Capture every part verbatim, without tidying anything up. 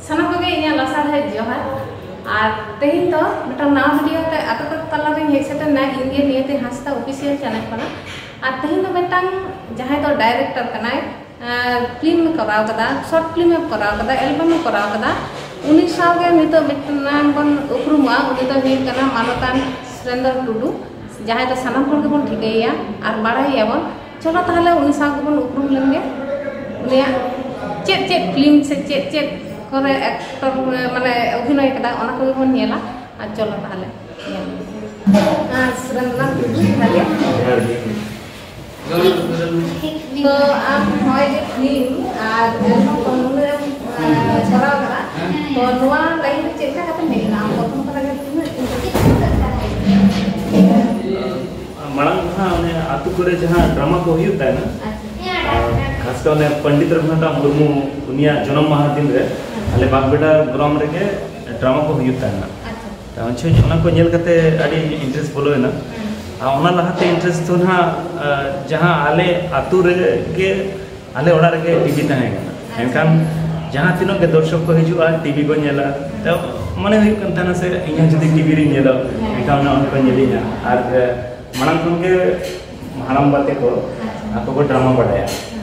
ᱥᱟᱱᱟᱢ ᱠᱚᱜᱮ ᱤᱧᱟᱹᱜ ᱞᱟᱥᱟᱲᱦᱮᱫ ᱡᱚᱦᱟᱨ᱾ ᱟᱨ ᱛᱮᱦᱮᱧ ᱫᱚ ᱢᱤᱫᱴᱟᱝ ᱱᱟᱣᱟ ᱵᱷᱤᱰᱤᱭᱳ ᱛᱮ ᱟᱯᱮ ᱠᱚ ᱛᱟᱞᱟᱨᱤᱧ ᱦᱮᱡ ᱥᱮᱴᱮᱨ ᱮᱱᱟ, ᱤᱧ ᱜᱮ ᱱᱤᱭᱚᱛᱤ ᱦᱟᱸᱥᱫᱟ ᱚᱯᱷᱤᱥᱤᱭᱟᱞ ᱪᱮᱱᱮᱞ ᱠᱷᱚᱱᱟᱜ᱾ ᱟᱨ ᱛᱮᱦᱮᱧ ᱫᱚ ᱢᱤᱫᱴᱟᱝ ᱡᱟᱦᱟᱸᱭ ᱫᱚ ᱰᱟᱭᱨᱮᱠᱴᱚᱨ ᱠᱟᱱᱟᱭ, ᱯᱷᱤᱞᱢ ᱮ ᱠᱚᱨᱟᱣ ᱠᱟᱫᱟ, ᱥᱚᱨᱴ ᱯᱷᱤᱞᱢ ᱮ ᱠᱚᱨᱟᱣ ᱠᱟᱫᱟ, ᱮᱞᱵᱟᱢ ᱮ ᱠᱚᱨᱟᱣ ᱠᱟᱫᱟ, ᱩᱱᱤ ᱥᱟᱶ ᱜᱮ ᱱᱤᱛᱚᱜ ᱢᱤᱫᱴᱟᱝ ᱵᱚᱱ ᱩᱯᱨᱩᱢᱚᱜᱼᱟ᱾ ᱩᱱᱤ ᱫᱚ ᱦᱩᱭᱩᱜ ᱠᱟᱱᱟ ᱢᱟᱱᱚᱛᱟᱱ ᱥᱩᱨᱮᱱᱫᱨᱚ ᱴᱩᱰᱩ, ᱡᱟᱦᱟᱸᱭ ᱫᱚ ᱥᱟᱱᱟᱢ ᱦᱚᱲ ᱜᱮᱵᱚᱱ ᱴᱷᱤᱠᱟᱹᱭᱮᱭᱟ ᱟᱨ ᱵᱟᱲᱟᱭᱮᱭᱟᱵᱚᱱ᱾ ᱪᱚᱞᱚ ᱛᱟᱦᱚᱞᱮ ᱩᱱᱤ ᱥᱟᱶ ᱜᱮᱵᱚᱱ ᱩᱯᱨᱩᱢ ᱞᱮᱱᱜᱮ, ᱩᱱᱤᱭᱟᱜ ᱪᱮᱫ ᱪᱮᱫ ᱯᱷᱤᱞᱢ ᱥᱮ ᱪᱮᱫ ᱪᱮᱫ ᱠᱚᱨᱮ ᱮᱠᱴᱚᱨ, ᱢᱟᱱᱮ ᱚᱵᱷᱤᱱᱚᱭ ᱠᱟᱫᱟ, ᱚᱱᱟ ᱠᱚᱜᱮ ᱵᱚᱱ ᱧᱮᱞᱟ᱾ ᱟᱨ ᱪᱚᱞᱚ ᱛᱟᱦᱚᱞᱮ ᱧᱮᱞ᱾ ᱟᱨ ᱥᱩᱨᱮᱱᱫᱨᱚ ᱴᱩᱰᱩ, ᱡᱚᱦᱟᱨ ᱜᱮ᱾ ᱡᱚᱦᱟᱨ ᱜᱮ᱾ ᱛᱚ ᱟᱢ ᱱᱚᱜᱼᱚᱭ ᱡᱮ ᱯᱷᱤᱞᱢ ᱟᱨ ᱮᱞᱵᱟᱢ ᱠᱚ ᱱᱩᱱᱟᱹᱜ ᱮᱢ, ᱟᱸ, ᱠᱚᱨᱟᱣ ᱠᱟᱫᱟ, ᱛᱚ ᱱᱚᱣᱟ ᱞᱟᱭᱤᱱ ᱨᱮ ᱪᱮᱫ ᱞᱮᱠᱟ ᱠᱟᱛᱮᱢ ᱦᱮᱡ ᱮᱱᱟ? ᱟᱢ ᱯᱨᱚᱛᱷᱚᱢ ᱠᱷᱚᱱᱟᱜ ᱜᱮ ᱛᱤᱱᱟᱹᱜ interest? ᱢᱟᱲᱟᱝ ᱫᱚ ᱦᱟᱸᱜ ᱚᱱᱮ ᱟᱹᱛᱩ ᱠᱚᱨᱮ ᱡᱟᱦᱟᱸ ᱰᱨᱟᱢᱟ ᱠᱚ ᱦᱩᱭᱩᱜ ᱛᱟᱦᱮᱱᱟ, ᱟᱪᱪᱷᱟ᱾ ᱟᱨ ᱠᱷᱟᱥ ᱠᱟᱨ ᱚᱱᱮ ᱯᱚᱱᱰᱤᱛ ᱨᱚᱜᱷᱩᱱᱟᱛᱷ ᱢᱩᱨᱢᱩ, ᱩᱱᱤᱭᱟᱜ ᱡᱚᱱᱚᱢ ᱢᱟᱦᱟ ᱫᱤᱱ ᱨᱮ ᱟᱞᱮ ᱵᱟᱜᱽᱵᱮᱰᱟ ᱜᱨᱟᱢ ᱨᱮᱜᱮ ᱰᱨᱟᱢᱟ ᱠᱚ ᱦᱩᱭᱩᱜ ᱛᱟᱦᱮᱱᱟ᱾ ᱟᱪᱪᱷᱟ᱾ ᱛᱚ ᱩᱱ ᱥᱚᱢᱚᱭ ᱚᱱᱟ ᱠᱚ ᱧᱮᱞ ᱠᱟᱛᱮ ᱟᱹᱰᱤ interest ᱵᱚᱞᱚᱭᱮᱱᱟ᱾ ᱦᱩᱸ᱾ ᱟᱨ ᱚᱱᱟ ᱞᱟᱦᱟᱛᱮ interest ᱫᱚ ᱱᱟᱦᱟᱜ, ᱟ, ᱡᱟᱦᱟᱸ ᱟᱞᱮ ᱟᱹᱛᱩ ᱨᱮᱜᱮ, ᱟᱞᱮ ᱚᱲᱟᱜ ᱨᱮᱜᱮ ᱴᱤᱵᱷᱤ ᱛᱟᱦᱮᱸ ᱠᱟᱱᱟ᱾ ᱟᱪᱪᱷᱟ᱾ ᱮᱱᱠᱷᱟᱱ ᱡᱟᱦᱟᱸ ᱛᱤᱱᱟᱹᱜ ᱜᱮ ᱫᱚᱨᱥᱚᱠ ᱠᱚ ᱦᱤᱡᱩᱜᱼᱟ, ᱴᱤᱵᱷᱤ ᱠᱚ ᱧᱮᱞᱟ᱾ ᱛᱚ ᱢᱚᱱᱮ ᱦᱩᱭᱩᱜ ᱠᱟᱱ ᱛᱟᱦᱮᱱᱟ ᱥᱮ ᱤᱧ ᱦᱚᱸ ᱡᱩᱫᱤ ᱴᱤᱵᱷᱤ ᱨᱤᱧ ᱧᱮᱞᱟ, ᱦᱮᱸ᱾ ᱮᱱᱠᱷᱟᱱ ᱚᱱᱟ ᱚᱱᱠᱟ ᱧᱮᱞᱤᱧᱟ᱾ ᱟᱨ, ᱮ, ᱢᱟᱲᱟᱝ ᱠᱷᱚᱱ ᱜᱮ ᱦᱟᱲᱟᱢ ᱵᱟ ᱛᱟᱠᱚ ᱟᱪᱪᱷᱟ᱾ ᱟᱠᱚ ᱠᱚ ᱰᱨᱟᱢᱟ ᱵᱟᱰᱟᱭᱟ᱾ ᱦᱮᱸ᱾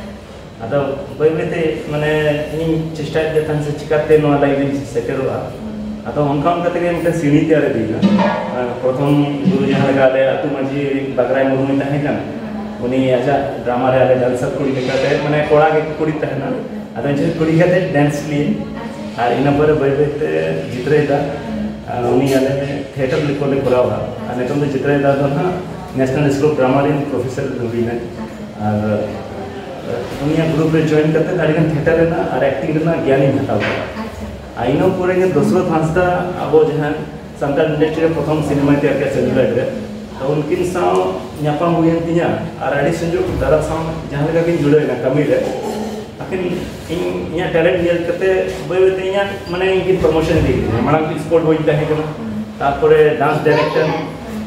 ᱟᱫᱚ ᱵᱟᱹᱭ ᱵᱟᱹᱭ ᱛᱮ ᱢᱟᱱᱮ ᱤᱧ ᱪᱮᱥᱴᱟᱭᱮᱫ ᱜᱮ ᱛᱟᱦᱮᱱ ᱥᱮ ᱪᱤᱠᱟᱛᱮ ᱱᱚᱣᱟ ᱞᱟᱭᱤᱱ ᱨᱤᱧ ᱥᱮᱴᱮᱨᱚᱜᱼᱟ᱾ ᱟᱫᱚ ᱚᱱᱠᱟ ᱚᱱᱠᱟ ᱛᱮᱜᱮ ᱢᱤᱫᱴᱮᱱ ᱥᱤᱲᱤ ᱛᱮᱭᱟᱨ ᱤᱫᱤᱭᱮᱱᱟ᱾ ᱟᱨ ᱯᱨᱚᱛᱷᱚᱢ ᱜᱩᱨᱩ ᱡᱟᱦᱟᱸ ᱞᱮᱠᱟ ᱟᱞᱮ ᱟᱹᱛᱩ ᱢᱟᱹᱡᱷᱤ ᱵᱟᱜᱽᱨᱟᱭ ᱢᱩᱨᱢᱩᱭ ᱛᱟᱦᱮᱸ ᱠᱟᱱᱟ, ᱩᱱᱤ ᱟᱡᱟᱜ ᱰᱨᱟᱢᱟ ᱨᱮ ᱟᱞᱮ ᱰᱟᱱᱥᱟᱨ ᱠᱩᱲᱤ ᱞᱮᱠᱟᱛᱮ, ᱢᱟᱱᱮ ᱠᱚᱲᱟ ᱜᱮ ᱠᱩᱲᱤ ᱛᱟᱦᱮᱱᱟ᱾ ᱟᱫᱚ ᱤᱧ ᱠᱩᱲᱤ ᱠᱟᱛᱮ ᱰᱮᱱᱥ ᱞᱤᱧ, ᱟᱨ ᱤᱱᱟᱹ ᱯᱚᱨᱮ ᱵᱟᱹᱭ ᱵᱟᱹᱭ ᱛᱮ ᱡᱤᱛᱨᱟᱹᱭᱮᱫᱟ᱾ ᱟᱨ ᱩᱱᱤ ᱟᱞᱮ ᱛᱷᱤᱭᱮᱴᱟᱨ ᱞᱮ ᱠᱚᱞᱮ ᱠᱚᱨᱟᱣᱟ᱾ ᱟᱨ ᱱᱤᱛᱚᱝ ᱫᱚ ᱡᱤᱛᱨᱟᱹᱭᱮᱫᱟ ᱫᱚ ᱱᱟᱦᱟᱜ ᱱᱮᱥᱱᱟᱞ ᱥᱠᱩᱞ ᱚᱯᱷ ᱰᱨᱟᱢᱟ ᱨᱮᱱ ᱯᱨᱚᱯᱷᱮᱥᱚᱨ ᱦᱩᱭᱱᱟ᱾ ᱟᱨ ᱩᱱᱤᱭᱟᱜ ᱜᱨᱩᱯ ᱨᱮ ᱡᱚᱭᱮᱱ ᱠᱟᱛᱮ ᱟᱹᱰᱤᱜᱟᱱ ᱛᱷᱤᱭᱮᱴᱟᱨ ᱨᱮᱱᱟᱜ ᱟᱨ ᱮᱠᱴᱤᱝ ᱨᱮᱱᱟᱜ ᱜᱮᱭᱟᱱᱤᱧ ᱦᱟᱛᱟᱣ ᱠᱮᱫᱟ᱾ ᱟᱪᱪᱷᱟ᱾ ᱟᱨ ᱤᱱᱟᱹ ᱯᱚᱨᱮ ᱜᱮ ᱫᱚᱥᱨᱚᱛᱷ ᱦᱟᱸᱥᱫᱟ, ᱟᱵᱚ ᱡᱟᱦᱟᱸ ᱥᱟᱱᱛᱟᱲ ᱤᱱᱰᱟᱥᱴᱨᱤ ᱨᱮ ᱯᱨᱚᱛᱷᱚᱢ ᱥᱤᱱᱮᱢᱟᱭ ᱛᱮᱭᱟᱨ ᱠᱮᱫᱟ ᱥᱮᱞᱩᱞᱟᱭᱤᱴ ᱨᱮ, ᱛᱚ ᱩᱱᱠᱤᱱ ᱥᱟᱶ ᱧᱟᱯᱟᱢ ᱦᱩᱭᱮᱱ ᱛᱤᱧᱟ᱾ ᱟᱨ ᱟᱹᱰᱤ ᱥᱩᱡᱳᱜᱽ ᱫᱟᱫᱟ ᱥᱟᱶ ᱡᱟᱦᱟᱸ ᱞᱮᱠᱟ ᱠᱤᱱ ᱡᱩᱲᱟᱹᱣ ᱮᱱᱟ ᱠᱟᱹᱢᱤ ᱨᱮ, ᱟᱹᱠᱤᱱ ᱤᱧ, ᱤᱧᱟᱹᱜ ᱴᱮᱞᱮᱱᱴ ᱧᱮᱞ ᱠᱟᱛᱮ ᱵᱟᱹᱭ ᱵᱟᱹᱭ ᱛᱮ ᱤᱧᱟᱹᱜ ᱢᱟᱱᱮ ᱤᱧ ᱠᱤᱱ ᱯᱨᱚᱢᱳᱥᱚᱱ ᱤᱫᱤ ᱠᱤᱫᱤᱧᱟ᱾ ᱢᱟᱲᱟᱝ ᱫᱚ ᱥᱯᱳᱨᱴ ᱵᱚᱭ ᱛᱟᱦᱮᱸ ᱠᱟᱱᱟ, ᱛᱟᱨᱯᱚᱨᱮ ᱰᱟᱱᱥ ᱰᱟᱭᱨᱮᱠᱴᱚᱨ,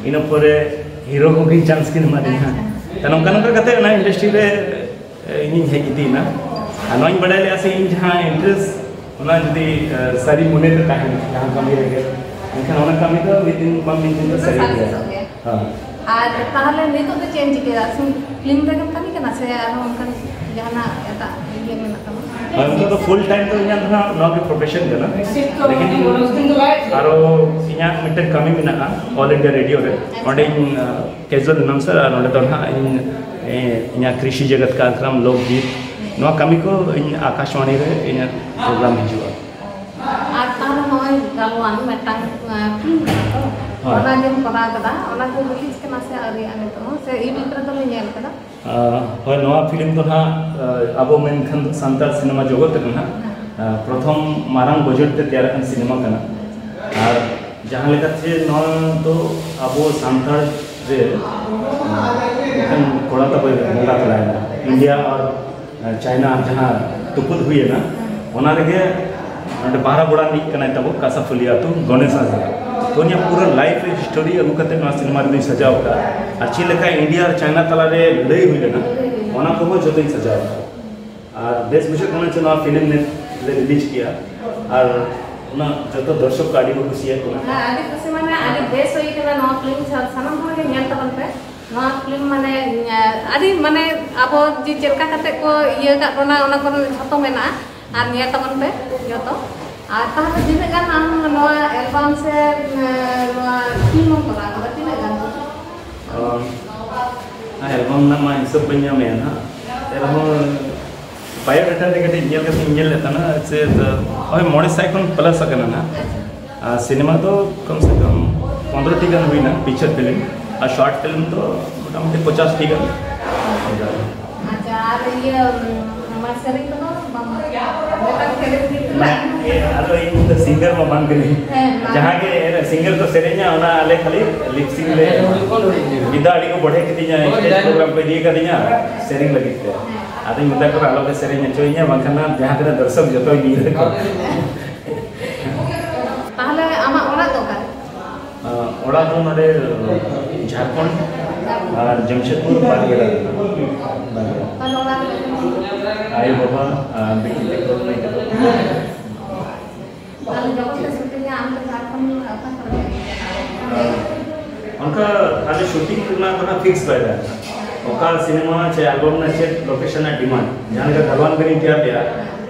ᱤᱱᱟᱹ ᱯᱚᱨᱮ ᱦᱤᱨᱳ ᱦᱚᱸ ᱠᱤᱱ ᱪᱟᱱᱥ ᱠᱤᱱ ᱮᱢᱟᱫᱤᱧᱟ᱾ ᱛᱚ ᱱᱚᱝᱠᱟ ᱱᱚᱝᱠᱟ ᱠᱟᱛᱮ ᱚᱱᱟ ᱤᱱᱰᱟᱥᱴᱨᱤ ᱨᱮ ᱤᱧᱤᱧ ᱦᱮᱡ ᱤᱫᱤᱭᱮᱱᱟ᱾ ᱟᱨ ᱱᱚᱣᱟᱧ ᱵᱟᱰᱟᱭ ᱞᱮᱫᱼᱟ ᱥᱮ ᱤᱧ ᱡᱟᱦᱟᱸ ᱤᱱᱴᱟᱨᱮᱥᱴ ᱚᱱᱟ ᱡᱩᱫᱤ ᱥᱟᱹᱨᱤ ᱢᱚᱱᱮ ᱛᱮ ᱛᱟᱦᱮᱱ ᱡᱟᱦᱟᱸ ᱠᱟᱹᱢᱤ ᱨᱮᱜᱮ, ᱮᱱᱠᱷᱟᱱ ᱚᱱᱟ ᱠᱟᱹᱢᱤ ᱫᱚ ᱢᱤᱫ ᱫᱤᱱ ᱵᱟᱝ ᱢᱤᱫ ᱫᱤᱱ ᱫᱚ ᱥᱟᱹᱨᱤ ᱜᱮᱭᱟ᱾ ᱦᱮᱸ᱾ ᱟᱨ ᱛᱟᱦᱚᱞᱮ ᱱᱤᱛᱚᱜ ᱫᱚ ᱪᱮᱫ ᱮᱢ ᱪᱤᱠᱟᱹᱭᱟ? ᱥᱩᱫᱷᱩ ᱯᱷᱤᱞᱢ ᱨᱮᱜᱮᱢ ᱠᱟᱹᱢᱤ ᱠᱟᱱᱟ ᱥᱮ ᱟᱨᱦᱚᱸ ᱚᱱᱠᱟᱱ ᱡᱟᱦᱟᱱᱟᱜ ᱮᱴᱟᱜ ᱤᱭᱟᱹ ᱢᱮᱱᱟᱜ ᱛᱟᱢᱟ? ᱦᱳᱭ, ᱱᱤᱛᱚᱜ ᱫᱚ ᱯᱷᱩᱞ ᱴᱟᱭᱤᱢ ᱫᱚ ᱤᱧᱟᱹᱜ ᱫᱚ ᱦᱟᱸᱜ ᱱᱚᱣᱟ ᱜᱮ ᱯᱨᱚᱯᱷᱮᱥᱚᱱ ᱠᱟᱱᱟ᱾ ᱞᱮᱠᱤᱱ ᱟᱨᱚ ᱤᱧᱟᱹᱜ ᱢᱤᱫᱴᱮᱱ ᱠᱟᱹᱢᱤ ᱢᱮᱱᱟᱜᱼᱟ ᱚᱞ ᱤᱱᱰᱤᱭᱟ ᱨᱮᱰᱤᱭᱳ ᱨᱮ᱾ ᱚᱸᱰᱮᱧ ᱠᱮᱡᱩᱣᱟᱞ ᱮᱱᱟᱣᱩᱱᱥᱟᱨ, ᱟᱨ ᱱᱚᱰᱮ ᱫᱚ ᱱᱟᱦᱟᱜ ᱤᱧ, ᱮ, ᱤᱧᱟᱹᱜ ᱠᱨᱤᱥᱤ ᱡᱚᱜᱚᱛ ᱠᱟᱨᱭᱚᱠᱨᱚᱢ, ᱞᱳᱠᱜᱤᱛ, ᱱᱚᱣᱟ ᱠᱟᱹᱢᱤ ᱠᱚ ᱤᱧ ᱟᱠᱟᱥᱵᱟᱬᱤ ᱨᱮ ᱤᱧᱟᱹᱜ ᱯᱨᱳᱜᱨᱟᱢ ᱦᱤᱡᱩᱜᱼᱟ᱾ ᱟᱨ ᱛᱟᱦᱚᱞᱮ ᱱᱚᱜᱼᱚᱭ ᱜᱟᱞᱣᱟᱱ ᱢᱤᱫᱴᱟᱝ, ᱮ, ᱯᱷᱤᱞᱢ ᱠᱟᱱᱟ ᱛᱚ, ᱦᱳᱭ᱾ ᱚᱱᱟ ᱡᱮᱢ ᱠᱚᱨᱟᱣ ᱠᱟᱫᱟ, ᱚᱱᱟ ᱠᱚ ᱨᱤᱞᱤᱡᱽ ᱠᱟᱱᱟ ᱥᱮ ᱟᱹᱣᱨᱤᱭᱟᱜᱼᱟ ᱱᱤᱛᱚᱜ ᱦᱚᱸ? ᱥᱮ ᱤᱭᱩᱴᱤᱭᱩᱵᱽ ᱨᱮᱫᱚ ᱞᱮ ᱧᱮᱞ ᱠᱟᱫᱟ? ᱟᱸ, ᱦᱳᱭ, ᱱᱚᱣᱟ ᱯᱷᱤᱞᱢ ᱫᱚ ᱱᱟᱦᱟᱜ, ᱟᱸ, ᱟᱵᱚ ᱢᱮᱱᱠᱷᱟᱱ ᱫᱚ ᱥᱟᱱᱛᱟᱲ ᱥᱤᱱᱮᱢᱟ ᱡᱚᱜᱚᱛ ᱨᱮ ᱱᱟᱦᱟᱜ, ᱟᱸ, ᱯᱨᱚᱛᱷᱚᱢ ᱢᱟᱨᱟᱝ ᱵᱟᱡᱮᱴ ᱛᱮ ᱛᱮᱭᱟᱨ ᱟᱠᱟᱱ ᱥᱤᱱᱮᱢᱟ ᱠᱟᱱᱟ᱾ ᱟᱨ ᱡᱟᱦᱟᱸ ᱞᱮᱠᱟᱛᱮ ᱱᱚᱣᱟ ᱫᱚ ᱟᱵᱚ ᱥᱟᱱᱛᱟᱲ ᱨᱮ, ᱟᱸ, ᱢᱤᱫᱴᱟᱝ ᱠᱚᱲᱟ ᱛᱟᱵᱚᱭ ᱵᱚᱸᱜᱟ ᱛᱟᱞᱟᱭᱮᱱᱟ, ᱤᱱᱰᱤᱭᱟ ᱟᱨ ᱪᱟᱭᱱᱟ ᱡᱟᱦᱟᱸ ᱛᱩᱯᱩᱫ ᱦᱩᱭᱮᱱᱟ, ᱚᱱᱟ ᱨᱮᱜᱮ ᱱᱚᱰᱮ ᱵᱟᱦᱨᱟ ᱜᱚᱲᱟ ᱨᱤᱱᱤᱡ ᱠᱟᱱᱟᱭ ᱛᱟᱵᱚ ᱠᱟᱥᱟᱯᱷᱩᱞᱤ ᱟᱹᱛᱩ ᱜᱚᱱᱮᱥ ᱦᱟᱸᱥᱫᱟ᱾ ᱛᱚ ᱩᱱᱤᱭᱟᱜ ᱯᱩᱨᱟᱹ ᱞᱟᱭᱤᱯᱷ ᱨᱮ ᱦᱤᱥᱴᱳᱨᱤ ᱟᱹᱜᱩ ᱠᱟᱛᱮ ᱱᱚᱣᱟ ᱥᱤᱱᱮᱢᱟ ᱨᱮᱫᱚᱧ ᱥᱟᱡᱟᱣ ᱟᱠᱟᱫᱼᱟ᱾ ᱟᱨ ᱪᱮᱫ ᱞᱮᱠᱟ ᱤᱱᱰᱤᱭᱟ ᱟᱨ ᱪᱟᱭᱱᱟ ᱛᱟᱞᱟᱨᱮ ᱞᱟᱹᱲᱦᱟᱹᱭ ᱦᱩᱭ ᱞᱮᱱᱟ, ᱚᱱᱟ ᱠᱚᱦᱚᱸ ᱡᱚᱛᱚᱧ ᱥᱟᱡᱟᱣ ᱟᱠᱟᱫᱼᱟ᱾ ᱟᱨ ᱵᱮᱥ ᱵᱩᱡᱷᱟᱹᱜ ᱠᱟᱱᱟ ᱡᱮ ᱱᱚᱣᱟ ᱯᱷᱤᱞᱢ ᱞᱮ ᱨᱤᱞᱤᱡᱽ ᱠᱮᱜᱼᱟ, ᱟᱨ ᱚᱱᱟ ᱡᱚᱛᱚ ᱫᱚᱨᱥᱚᱠ ᱠᱚ ᱟᱹᱰᱤ ᱠᱚ ᱠᱩᱥᱤᱭᱟᱜ ᱠᱟᱱᱟ᱾ ᱦᱮᱸ, ᱟᱹᱰᱤ ᱠᱩᱥᱤ, ᱢᱟᱱᱮ ᱟᱹᱰᱤ ᱵᱮᱥ ᱦᱩᱭ ᱠᱟᱱᱟ ᱱᱚᱣᱟ ᱯᱷᱤᱞᱢ, ᱥᱟᱱᱟᱢ ᱦᱚᱲ ᱜᱮ ᱧᱮᱞ ᱛᱟᱵᱚᱱ ᱯᱮ᱾ ᱱᱚᱣᱟ ᱯᱷᱤᱞᱢ ᱢᱟᱱᱮ, ᱟᱹᱰᱤ ᱢᱟᱱᱮ ᱟᱵᱚ ᱡᱮ ᱪᱮᱫ ᱞᱮᱠᱟ ᱠᱟᱛᱮ ᱠᱚ ᱤᱭᱟᱹ ᱠᱟᱜ ᱵᱚᱱᱟ, ᱚᱱᱟ ᱠᱚᱨᱮ ᱡᱷᱚᱛᱚ ᱢᱮᱱᱟᱜᱼᱟ, ᱟᱨ ᱧᱮᱞ ᱛᱟᱵᱚᱱ ᱯᱮ ᱡᱚᱛᱚ᱾ ᱟᱨ ᱛᱟᱦᱚᱞᱮ ᱛᱤᱱᱟᱹᱜ ᱜᱟᱱ ᱟᱢ ᱱᱚᱣᱟ ᱮᱞᱵᱟᱢ ᱥᱮ, ᱮ, ᱱᱚᱣᱟ ᱯᱷᱤᱞᱢ ᱮᱢ ᱠᱚᱨᱟᱣ ᱠᱟᱫᱟ, ᱛᱤᱱᱟᱹᱜ ᱜᱟᱱ? ᱚ, ᱮᱞᱵᱟᱢ ᱨᱮᱱᱟᱜ ᱢᱟ ᱦᱤᱥᱟᱹᱵ ᱵᱟᱹᱧ ᱧᱟᱢᱮᱜᱼᱟ ᱱᱟᱦᱟᱜ, ᱮᱱᱨᱮᱦᱚᱸ ᱵᱟᱭᱳᱰᱟᱴᱟ ᱨᱮ ᱠᱟᱹᱴᱤᱡ ᱧᱮᱞ ᱠᱟᱛᱮᱧ ᱧᱮᱞ ᱞᱮᱫ ᱛᱟᱦᱮᱱᱟ, ᱥᱮ ᱳᱭ ᱢᱚᱬᱮ ᱥᱟᱭ ᱠᱷᱚᱱ ᱯᱞᱟᱥ ᱟᱠᱟᱱᱟ ᱱᱟᱦᱟᱜ᱾ ᱟᱨ ᱥᱤᱱᱮᱢᱟ ᱫᱚ ᱠᱚᱢ ᱥᱮ ᱠᱚᱢ ᱯᱚᱱᱨᱚ ᱴᱤ ᱜᱟᱱ ᱦᱩᱭᱱᱟ ᱯᱤᱠᱪᱟᱨ ᱯᱷᱤᱞᱢ, ᱟᱨ ᱥᱚᱨᱴ ᱯᱷᱤᱞᱢ ᱫᱚ ᱢᱚᱴᱟᱢᱩᱴᱤ ᱯᱚᱪᱟᱥ ᱴᱤ ᱜᱟᱱ᱾ ᱟᱪᱪᱷᱟ, ᱟᱨ ᱤᱭᱟᱹ, ᱱᱚᱣᱟ ᱥᱮᱨᱮᱧ ᱠᱚᱫᱚ ᱵᱟᱝ? ᱢᱤᱫᱴᱟᱝ ᱥᱮᱨᱮᱧ ᱜᱮ ᱢᱮᱱᱟᱜᱼᱟ᱾ ᱮ, ᱟᱫᱚ ᱤᱧ ᱫᱚ ᱥᱤᱝᱜᱟᱨ ᱢᱟ ᱵᱟᱝ ᱠᱟᱹᱱᱟᱹᱧ᱾ ᱦᱮᱸ, ᱢᱟ᱾ ᱡᱟᱦᱟᱸ ᱜᱮ ᱥᱤᱝᱜᱟᱨ ᱠᱚ ᱥᱮᱨᱮᱧᱟ, ᱚᱱᱟ ᱟᱞᱮ ᱠᱷᱟᱹᱞᱤ ᱞᱤᱯᱥᱤᱝ ᱞᱮ᱾ ᱢᱤᱫ ᱫᱷᱟᱣ ᱟᱹᱰᱤ ᱠᱚ ᱵᱚᱲᱦᱮ ᱠᱤᱫᱤᱧᱟ, ᱥᱴᱮᱡᱽ ᱯᱨᱳᱜᱨᱟᱢ ᱠᱚ ᱤᱫᱤ ᱠᱟᱫᱤᱧᱟ, ᱥᱮᱨᱮᱧ ᱞᱟᱹᱜᱤᱫ ᱛᱮ᱾ ᱦᱮᱸ᱾ ᱟᱫᱚᱧ ᱢᱮᱛᱟ ᱠᱚᱣᱟ, "ᱟᱞᱚ ᱯᱮ ᱥᱮᱨᱮᱧ ᱦᱚᱪᱚᱭᱤᱧᱟ, ᱵᱟᱝᱠᱷᱟᱱ ᱦᱟᱸᱜ ᱡᱟᱦᱟᱸ ᱛᱤᱱᱟᱹᱜ ᱫᱚᱨᱥᱚᱠ ᱡᱚᱛᱚ ᱤᱫᱤᱭ ᱛᱟᱠᱚ᱾" ᱛᱟᱦᱚᱞᱮ ᱟᱢᱟᱜ ᱚᱲᱟᱜ ᱫᱚ ᱚᱠᱟᱨᱮ? ᱟᱸ, ᱚᱲᱟᱜ ᱫᱚ ᱱᱚᱰᱮ ᱡᱷᱟᱲᱠᱷᱚᱸᱰ ᱟᱨ ᱡᱟᱢᱥᱮᱫᱽᱯᱩᱨ ᱵᱟᱨᱤᱯᱟᱫᱟ᱾ ᱛᱟᱦᱚᱞᱮ ᱚᱲᱟᱜ ᱨᱮ ᱚᱠᱚᱭ ᱠᱚ ᱢᱮᱱᱟᱜ ᱠᱚᱣᱟ? ᱟᱭᱳ ᱵᱟᱵᱟ, ᱟᱨ ᱵᱤᱴᱤ ᱛᱟᱠᱚ, ᱢᱟᱹᱭ ᱛᱟᱠᱚ᱾ ᱟᱞᱮ ᱥᱩᱴᱤᱝ ᱨᱮᱱᱟᱜ ᱫᱚ ᱦᱟᱸᱜ ᱯᱷᱤᱠᱥ ᱵᱟᱭ ᱛᱟᱦᱮᱸ ᱠᱟᱱᱟ᱾ ᱚᱠᱟ ᱥᱤᱱᱮᱢᱟ ᱪᱮ ᱟᱞᱵᱚᱢ ᱨᱮᱱᱟᱜ ᱪᱮᱫ ᱞᱳᱠᱮᱥᱚᱱ ᱨᱮᱱᱟᱜ ᱰᱤᱢᱟᱱᱰ, ᱡᱟᱦᱟᱸ ᱞᱮᱠᱟ ᱜᱟᱞᱣᱟᱱ ᱵᱤᱨᱤᱧ ᱛᱮᱭᱟᱨ ᱞᱮᱜᱼᱟ,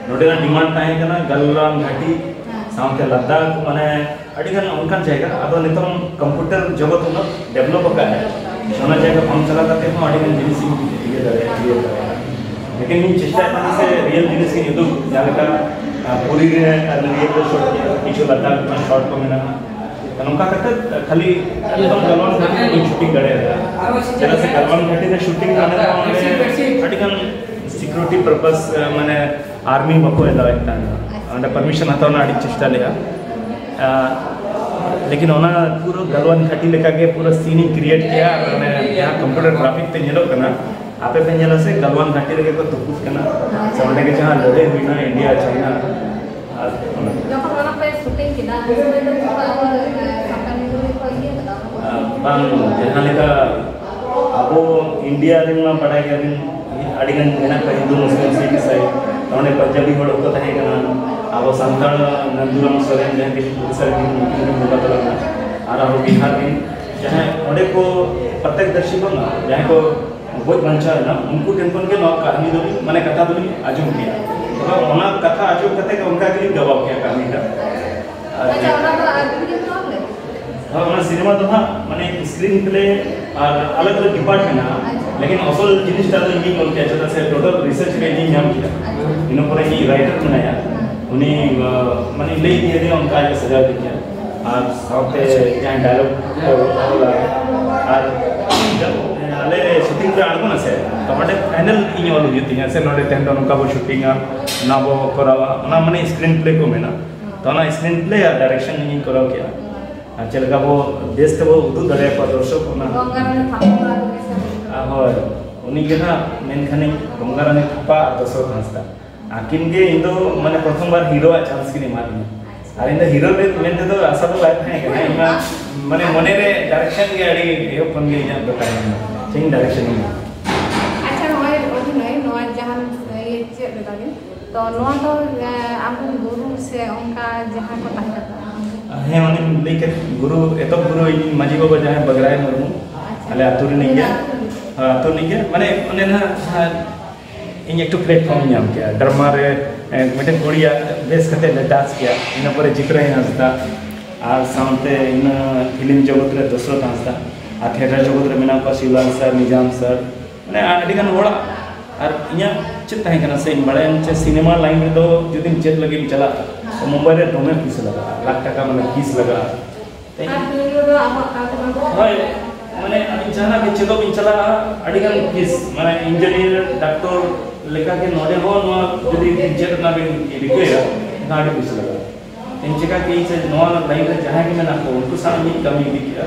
ᱱᱚᱸᱰᱮᱱᱟᱜ ᱰᱤᱢᱟᱱᱰ ᱛᱟᱦᱮᱸ ᱠᱟᱱᱟ ᱜᱟᱞᱣᱟᱱ ᱜᱷᱟᱴᱤ, ᱥᱟᱶᱛᱮ ᱞᱟᱫᱟᱠᱷ, ᱢᱟᱱᱮ ᱟᱹᱰᱤ ᱜᱟᱱ ᱚᱱᱠᱟᱱ ᱡᱟᱭᱜᱟ᱾ ᱟᱫᱚ ᱱᱤᱛᱚᱝ ᱠᱚᱢᱯᱤᱭᱩᱴᱟᱨ ᱡᱚᱜᱚᱛ ᱩᱱᱟᱹᱜ ᱰᱮᱵᱷᱞᱚᱯ ᱟᱠᱟᱫᱼᱟ, ᱚᱱᱟ ᱡᱟᱭᱜᱟ ᱵᱟᱝ ᱪᱟᱞᱟᱣ ᱠᱟᱛᱮ ᱦᱚᱸ ᱟᱹᱰᱤ ᱜᱟᱱ ᱡᱤᱱᱤᱥ ᱤᱧ ᱤᱭᱟᱹ ᱫᱟᱲᱮᱭᱟᱜᱼᱟ, ᱤᱭᱟᱹ ᱫᱟᱲᱮᱭᱟᱜᱼᱟ᱾ ᱞᱮᱠᱤᱱ ᱤᱧ ᱪᱮᱥᱴᱟᱭᱮᱫ ᱠᱟᱱᱟ ᱥᱮ ᱨᱤᱭᱮᱞ ᱡᱤᱱᱤᱥ ᱤᱧ ᱩᱫᱩᱜ, ᱡᱟᱦᱟᱸ ᱞᱮᱠᱟ, ᱟᱨ ᱯᱩᱨᱤ ᱨᱮ ᱟᱨ ᱱᱤᱭᱟᱹ ᱠᱚ ᱥᱚᱴ, ᱠᱤᱪᱷᱩ ᱞᱟᱫᱟᱠᱷ ᱨᱮᱱᱟᱜ ᱥᱚᱴ ᱠᱚ ᱢᱮᱱᱟᱜᱼᱟ᱾ ᱱᱚᱝᱠᱟ ᱠᱟᱛᱮ ᱠᱷᱟᱹᱞᱤ ᱮᱠᱫᱚᱢ ᱜᱟᱞᱣᱟᱱ ᱜᱷᱟᱴᱤ ᱨᱮ ᱵᱟᱹᱧ ᱥᱩᱴᱤᱝ ᱫᱟᱲᱮᱭᱟᱫᱟ᱾ ᱪᱮᱫᱟᱜ ᱥᱮ ᱜᱟᱞᱣᱟᱱ ᱜᱷᱟᱴᱤ ᱨᱮ ᱥᱩᱴᱤᱝ ᱢᱟᱱᱮ ᱫᱚ ᱚᱸᱰᱮ ᱟᱹᱰᱤ ᱜᱟᱱ ᱥᱤᱠᱩᱨᱤᱴᱤ ᱯᱟᱨᱯᱟᱥ, ᱢᱟᱱᱮ ᱟᱨᱢᱤ ᱵᱟᱠᱚ ᱮᱞᱟᱣᱮᱫ ᱛᱟᱦᱮᱱᱟ᱾ ᱚᱸᱰᱮ ᱯᱟᱨᱢᱤᱥᱚᱱ ᱦᱟᱛᱟᱣ ᱨᱮᱱᱟᱜ ᱟᱹᱰᱤ ᱪᱮᱥᱴᱟ ᱞᱮᱫᱼᱟ᱾ ᱟᱨ ᱞᱮᱠᱤᱱ ᱚᱱᱟ ᱯᱩᱨᱟᱹ ᱜᱟᱞᱣᱟᱱ ᱜᱷᱟᱴᱤ ᱞᱮᱠᱟᱜᱮ ᱯᱩᱨᱟᱹ ᱥᱤᱱ ᱤᱧ ᱠᱨᱤᱭᱮᱴ ᱠᱮᱜᱼᱟ᱾ ᱟᱨ ᱚᱱᱮ ᱡᱟᱦᱟᱸ ᱠᱚᱢᱯᱤᱭᱩᱴᱟᱨ ᱜᱨᱟᱯᱷᱤᱠ ᱛᱮ ᱧᱮᱞᱚᱜ ᱠᱟᱱᱟ, ᱟᱯᱮ ᱯᱮ ᱧᱮᱞᱟ ᱥᱮ ᱜᱟᱞᱣᱟᱱ ᱜᱷᱟᱴᱤ ᱨᱮᱜᱮ ᱠᱚ ᱛᱩᱯᱩᱫ ᱠᱟᱱᱟ, ᱥᱮ ᱚᱸᱰᱮ ᱜᱮ ᱡᱟᱦᱟᱸ ᱞᱟᱹᱲᱦᱟᱹᱭ ᱦᱩᱭᱱᱟ ᱤᱱᱰᱤᱭᱟ ᱪᱟᱭᱱᱟ᱾ ᱟᱨ ᱚᱱᱟ ᱡᱚᱠᱷᱚᱱ ᱚᱱᱟ ᱯᱮ ᱥᱩᱴᱤᱝ ᱠᱮᱫᱟ, ᱩᱱ ᱥᱚᱢᱚᱭ ᱫᱚ ᱪᱮᱫ ᱟᱵᱚ, ᱮ, ᱥᱟᱱᱛᱟᱲ ᱢᱤᱰᱤᱭᱟᱢ ᱨᱮᱠᱚ ᱤᱭᱟᱹ ᱠᱟᱫᱟ ᱚᱱᱟ ᱠᱚ? ᱟᱨ ᱵᱟᱝ, ᱡᱟᱦᱟᱸ ᱞᱮᱠᱟ ᱟᱵᱚ ᱤᱱᱰᱤᱭᱟ ᱨᱮᱱ ᱢᱟ ᱵᱟᱰᱟᱭ ᱜᱮᱭᱟᱵᱤᱱ, ᱟᱹᱰᱤ ᱜᱟᱱ ᱢᱮᱱᱟᱜ ᱠᱚᱣᱟ ᱦᱤᱱᱫᱩ, ᱢᱩᱥᱞᱤᱢ, ᱥᱤᱠᱷ, ᱤᱥᱟᱭ᱾ ᱚᱸᱰᱮ ᱯᱟᱧᱡᱟᱵᱤ ᱦᱚᱲ ᱠᱚ ᱛᱟᱦᱮᱸ ᱠᱟᱱᱟ, ᱟᱵᱚ ᱥᱟᱱᱛᱟᱲ ᱱᱟᱱᱫᱩᱨᱟᱢ ᱥᱚᱨᱮᱱ, ᱡᱟᱦᱟᱸᱭ ᱜᱮ ᱩᱲᱤᱥᱥᱟ ᱨᱮᱱ ᱩᱱᱠᱤᱱ ᱠᱤᱱ ᱵᱚᱸᱜᱟ ᱛᱟᱞᱟ ᱞᱮᱱᱟ, ᱟᱨ ᱟᱵᱚ ᱵᱤᱦᱟᱨ ᱨᱮᱱ ᱡᱟᱦᱟᱸᱭ ᱚᱸᱰᱮ ᱠᱚ ᱯᱨᱚᱛᱛᱚᱠᱫᱚᱨᱥᱤ ᱵᱟᱝᱟ, ᱡᱟᱦᱟᱸᱭ ᱠᱚ ᱜᱚᱡ ᱵᱟᱧᱪᱟᱣ ᱮᱱᱟ, ᱩᱱᱠᱩ ᱴᱷᱮᱱ ᱠᱷᱚᱱ ᱜᱮ ᱱᱚᱣᱟ ᱠᱟᱹᱦᱱᱤ ᱫᱚᱞᱤᱧ, ᱢᱟᱱᱮ ᱠᱟᱛᱷᱟ ᱫᱚᱞᱤᱧ ᱟᱸᱡᱚᱢ ᱠᱮᱜᱼᱟ᱾ ᱛᱚᱵᱮ ᱚᱱᱟ ᱠᱟᱛᱷᱟ ᱟᱸᱡᱚᱢ ᱠᱟᱛᱮ ᱜᱮ ᱚᱱᱠᱟ ᱜᱮᱞᱤᱧ ᱜᱟᱵᱟᱣ ᱠᱮᱜᱼᱟ ᱠᱟᱹᱦᱱᱤᱴᱟᱜ᱾ ᱟᱨ ᱟᱪᱪᱷᱟ, ᱚᱱᱟ ᱫᱚ ᱟᱹᱵᱤᱱ ᱜᱮᱵᱤᱱ ᱚᱞ ᱞᱮᱫᱟ? ᱦᱳᱭ, ᱚᱱᱟ ᱥᱤᱱᱮᱢᱟ ᱫᱚ ᱦᱟᱸᱜ ᱢᱟᱱᱮ ᱥᱠᱨᱤᱱ ᱯᱞᱮ ᱟᱨ ᱟᱞᱟᱜᱽ ᱟᱞᱟᱜᱽ ᱰᱤᱯᱟᱨᱴ ᱢᱮᱱᱟᱜᱼᱟ, ᱟᱪᱪᱷᱟ᱾ ᱞᱮᱠᱤᱱ ᱟᱥᱚᱞ ᱡᱤᱱᱤᱥᱴᱟ ᱫᱚ ᱤᱧᱤᱧ ᱚᱞ ᱠᱮᱜᱼᱟ, ᱪᱮᱫᱟᱜ ᱥᱮ ᱴᱳᱴᱟᱞ ᱨᱤᱥᱟᱨᱪ ᱨᱮ ᱤᱧᱤᱧ ᱧᱟᱢ ᱠᱮᱜᱼᱟ᱾ ᱟᱪᱪᱷᱟ᱾ ᱤᱱᱟᱹ ᱯᱚᱨᱮ ᱤᱧᱤᱡ ᱨᱟᱭᱴᱟᱨ ᱢᱮᱱᱟᱭᱟ, ᱩᱱᱤ, ᱟ, ᱢᱟᱱᱮ ᱞᱟᱹᱭ ᱫᱤᱧᱟ ᱡᱮ ᱚᱱᱠᱟ ᱜᱮ ᱥᱟᱡᱟᱣ ᱫᱤᱧᱟ᱾ ᱟᱨ ᱥᱟᱶᱛᱮ ᱡᱟᱦᱟᱸᱭ ᱰᱟᱭᱞᱚᱜ ᱠᱚ ᱚᱞᱟ, ᱟᱨ ᱟᱞᱮ ᱥᱩᱴᱤᱝ ᱨᱮ ᱟᱬᱜᱚᱱᱟ ᱥᱮ, ᱛᱚ ᱚᱸᱰᱮ ᱯᱷᱟᱭᱱᱟᱞ ᱤᱧ ᱚᱞ ᱦᱩᱭᱩᱜ ᱛᱤᱧᱟ ᱥᱮ, ᱱᱚᱰᱮ ᱛᱮᱦᱮᱧ ᱫᱚ ᱱᱚᱝᱠᱟ ᱵᱚ ᱥᱩᱴᱤᱝᱟ, ᱚᱱᱟ ᱵᱚ ᱠᱚᱨᱟᱣᱟ, ᱚᱱᱟ ᱢᱟᱱᱮ ᱥᱠᱨᱤᱱ ᱯᱞᱮ ᱠᱚ ᱢᱮᱱᱟ᱾ ᱛᱚ ᱚᱱᱟ ᱥᱠᱨᱤᱱ ᱯᱞᱮ ᱟᱨ ᱰᱟᱭᱨᱮᱠᱥᱚᱱ ᱤᱧᱤᱧ ᱠᱚᱨᱟᱣ ᱠᱮᱜᱼᱟ᱾ ᱟᱨ ᱪᱮᱫ ᱞᱮᱠᱟ ᱵᱚ ᱵᱮᱥ ᱛᱮᱵᱚ ᱩᱫᱩᱜ ᱫᱟᱲᱮᱭᱟᱠᱚᱣᱟ ᱫᱚᱨᱥᱚᱠ ᱚᱱᱟ᱾ ᱜᱚᱝᱜᱟ ᱨᱟᱱᱤ ᱛᱷᱟᱯᱟ ᱟᱨ ᱩᱱᱤ ᱥᱮ ᱩᱱᱤ ᱫᱚ᱾ ᱟᱨ ᱦᱳᱭ, ᱩᱱᱤ ᱜᱮ ᱦᱟᱸᱜ ᱢᱮᱱᱠᱷᱟᱱᱤᱧ ᱜᱚᱝᱜᱟ ᱨᱟᱱᱤ ᱛᱷᱟᱯᱟ ᱟᱨ ᱫᱚᱥᱨᱚᱛᱷ ᱦᱟᱸᱥᱫᱟ᱾ ᱟᱹᱠᱤᱱ ᱜᱮ ᱤᱧ ᱫᱚ ᱢᱟᱱᱮ ᱯᱨᱚᱛᱷᱚᱢ ᱵᱟᱨ ᱦᱤᱨᱳᱣᱟᱜ ᱪᱟᱱᱥ ᱠᱤᱱ ᱮᱢᱟ ᱫᱤᱧᱟ᱾ ᱟᱨ ᱤᱧ ᱫᱚ ᱦᱤᱨᱳ ᱨᱮ ᱢᱮᱱ ᱛᱮᱫᱚ ᱟᱥᱟ ᱫᱚ ᱵᱟᱭ ᱛᱟᱦᱮᱸ ᱠᱟᱱᱟ᱾ ᱤᱧ ᱢᱟ ᱢᱟᱱᱮ ᱢᱚᱱᱮ ᱨᱮ ᱰᱟᱭᱨᱮᱠᱥᱚᱱ ᱜᱮ ᱟᱹᱰᱤ ᱮᱦᱚᱵ ᱠᱷᱚᱱ ᱜᱮ ᱤᱧᱟᱹᱜ ᱫᱚ ᱛᱟᱦᱮᱸ ᱠᱟᱱᱟ, ᱪᱮᱫ ᱤᱧ ᱰᱟᱭᱨᱮᱠᱥᱚᱱ ᱤᱧ᱾ ᱟᱪᱪᱷᱟ, ᱱᱚᱜᱼᱚᱭ ᱚᱵᱷᱤᱱᱚᱭ, ᱱᱚᱣᱟ ᱡᱟᱦᱟᱸ ᱤᱭᱟᱹ ᱪᱮᱫ ᱞᱮᱫᱟ ᱵᱤᱱ, ᱛᱚ ᱱᱚᱣᱟ ᱫᱚ, ᱮ, ᱟᱵᱚ ᱜᱩᱨᱩ ᱥᱮ ᱚᱱᱠᱟ ᱡᱟᱦᱟᱸ ᱠᱚ ᱛᱟᱦᱮᱸ ᱠᱟᱱᱟ? ᱦᱮᱸ, ᱚᱱᱮᱧ ᱞᱟᱹᱭ ᱠᱮᱫ, ᱜᱩᱨᱩ, ᱮᱛᱚᱦᱚᱵ ᱜᱩᱨᱩ ᱤᱧ ᱢᱟᱹᱡᱷᱤ ᱵᱟᱵᱟ ᱡᱟᱦᱟᱸᱭ ᱵᱟᱜᱽᱨᱟᱭ ᱢᱩᱨᱢᱩ, ᱟᱪᱪᱷᱟ᱾ ᱟᱞᱮ ᱟᱹᱛᱩ ᱨᱤᱱᱤᱡ ᱜᱮ᱾ ᱟᱪᱪᱷᱟ᱾ ᱦᱮᱸ, ᱟᱹᱛᱩ ᱨᱤᱱᱤᱡ ᱜᱮ, ᱢᱟᱱᱮ ᱚᱱᱮ ᱱᱟᱦᱟᱜ, ᱦᱮᱸ, ᱤᱧ ᱮᱠᱴᱩ platform ᱧᱟᱢ ᱠᱮᱫᱟ᱾ ᱰᱨᱟᱢᱟ ᱨᱮ, ᱮ, ᱢᱤᱫᱴᱮᱱ ᱠᱩᱲᱤᱭᱟᱜ ᱵᱮᱥ ᱠᱟᱛᱮ ᱞᱮ ᱰᱟᱱᱥ ᱠᱮᱫᱟ᱾ ᱤᱱᱟᱹ ᱯᱚᱨᱮ ᱡᱤᱛᱨᱟᱹᱭ ᱦᱟᱸᱥᱫᱟ, ᱟᱨ ᱥᱟᱶᱛᱮ ᱤᱱᱟᱹ ᱯᱷᱤᱞᱢ ᱡᱚᱜᱚᱛ ᱨᱮ ᱫᱚᱥᱨᱚᱛ ᱦᱟᱸᱥᱫᱟ, ᱟᱨ ᱛᱷᱤᱭᱮᱴᱟᱨ ᱡᱚᱜᱚᱛ ᱨᱮ ᱢᱮᱱᱟᱜ ᱠᱚᱣᱟ ᱥᱤᱣᱞᱟᱞ ᱥᱟᱨ, ᱱᱤᱡᱟᱢ ᱥᱟᱨ, ᱢᱟᱱᱮ ᱟᱹᱰᱤ ᱜᱟᱱ ᱦᱚᱲᱟᱜ᱾ ᱟᱨ ᱤᱧᱟᱹᱜ ᱪᱮᱫ ᱛᱟᱦᱮᱸ ᱠᱟᱱᱟ ᱥᱮ, ᱤᱧ ᱵᱟᱲᱟᱭᱟᱹᱧ ᱡᱮ ᱥᱤᱱᱮᱢᱟ ᱞᱟᱭᱤᱱ ᱨᱮᱫᱚ ᱡᱩᱫᱤᱢ ᱪᱮᱫ ᱞᱟᱹᱜᱤᱫ ᱮᱢ ᱪᱟᱞᱟᱜᱼᱟ, ᱛᱚ ᱢᱩᱢᱵᱟᱭ ᱨᱮ ᱫᱚᱢᱮ ᱯᱩᱭᱥᱟᱹ ᱞᱟᱜᱟᱜᱼᱟ, ᱞᱟᱠᱷ ᱴᱟᱠᱟ ᱢᱟᱱᱮ ᱯᱷᱤᱥ ᱞᱟᱜᱟᱜᱼᱟ᱾ ᱟᱨ ᱯᱩᱭᱞᱩ ᱫᱚ ᱟᱵᱚᱣᱟᱜ ᱠᱟᱞᱪᱟᱨ ᱦᱳᱭ, ᱢᱟᱱᱮ ᱟᱹᱵᱤᱱ ᱡᱟᱦᱟᱱᱟᱜ ᱜᱮ ᱪᱮᱫᱚᱜ ᱵᱤᱱ ᱪᱟᱞᱟᱜᱼᱟ, ᱟᱹᱰᱤ ᱜᱟᱱ ᱯᱷᱤᱥ, ᱢᱟᱱᱮ ᱤᱧᱡᱤᱱᱤᱭᱟᱨ, ᱰᱟᱠᱛᱚᱨ ᱞᱮᱠᱟ ᱜᱮ ᱱᱚᱰᱮ ᱦᱚᱸ ᱱᱚᱣᱟ ᱡᱩᱫᱤ ᱵᱤᱱ ᱪᱮᱫ ᱨᱮᱱᱟᱜ ᱵᱤᱱ ᱨᱤᱠᱟᱹᱭᱟ, ᱮᱱᱠᱷᱟᱱ ᱟᱹᱰᱤ ᱯᱩᱭᱥᱟᱹ ᱞᱟᱜᱟᱜᱼᱟ᱾ ᱤᱧ ᱪᱮᱠᱟ ᱠᱮᱫᱟᱹᱧ ᱥᱮ, ᱱᱚᱣᱟ ᱞᱟᱭᱤᱱ ᱨᱮ ᱡᱟᱦᱟᱸᱭ ᱜᱮ ᱢᱮᱱᱟᱜ ᱠᱚ, ᱩᱱᱠᱩ ᱥᱟᱶ ᱤᱧᱤᱧ ᱠᱟᱹᱢᱤ ᱤᱫᱤ ᱠᱮᱜᱼᱟ᱾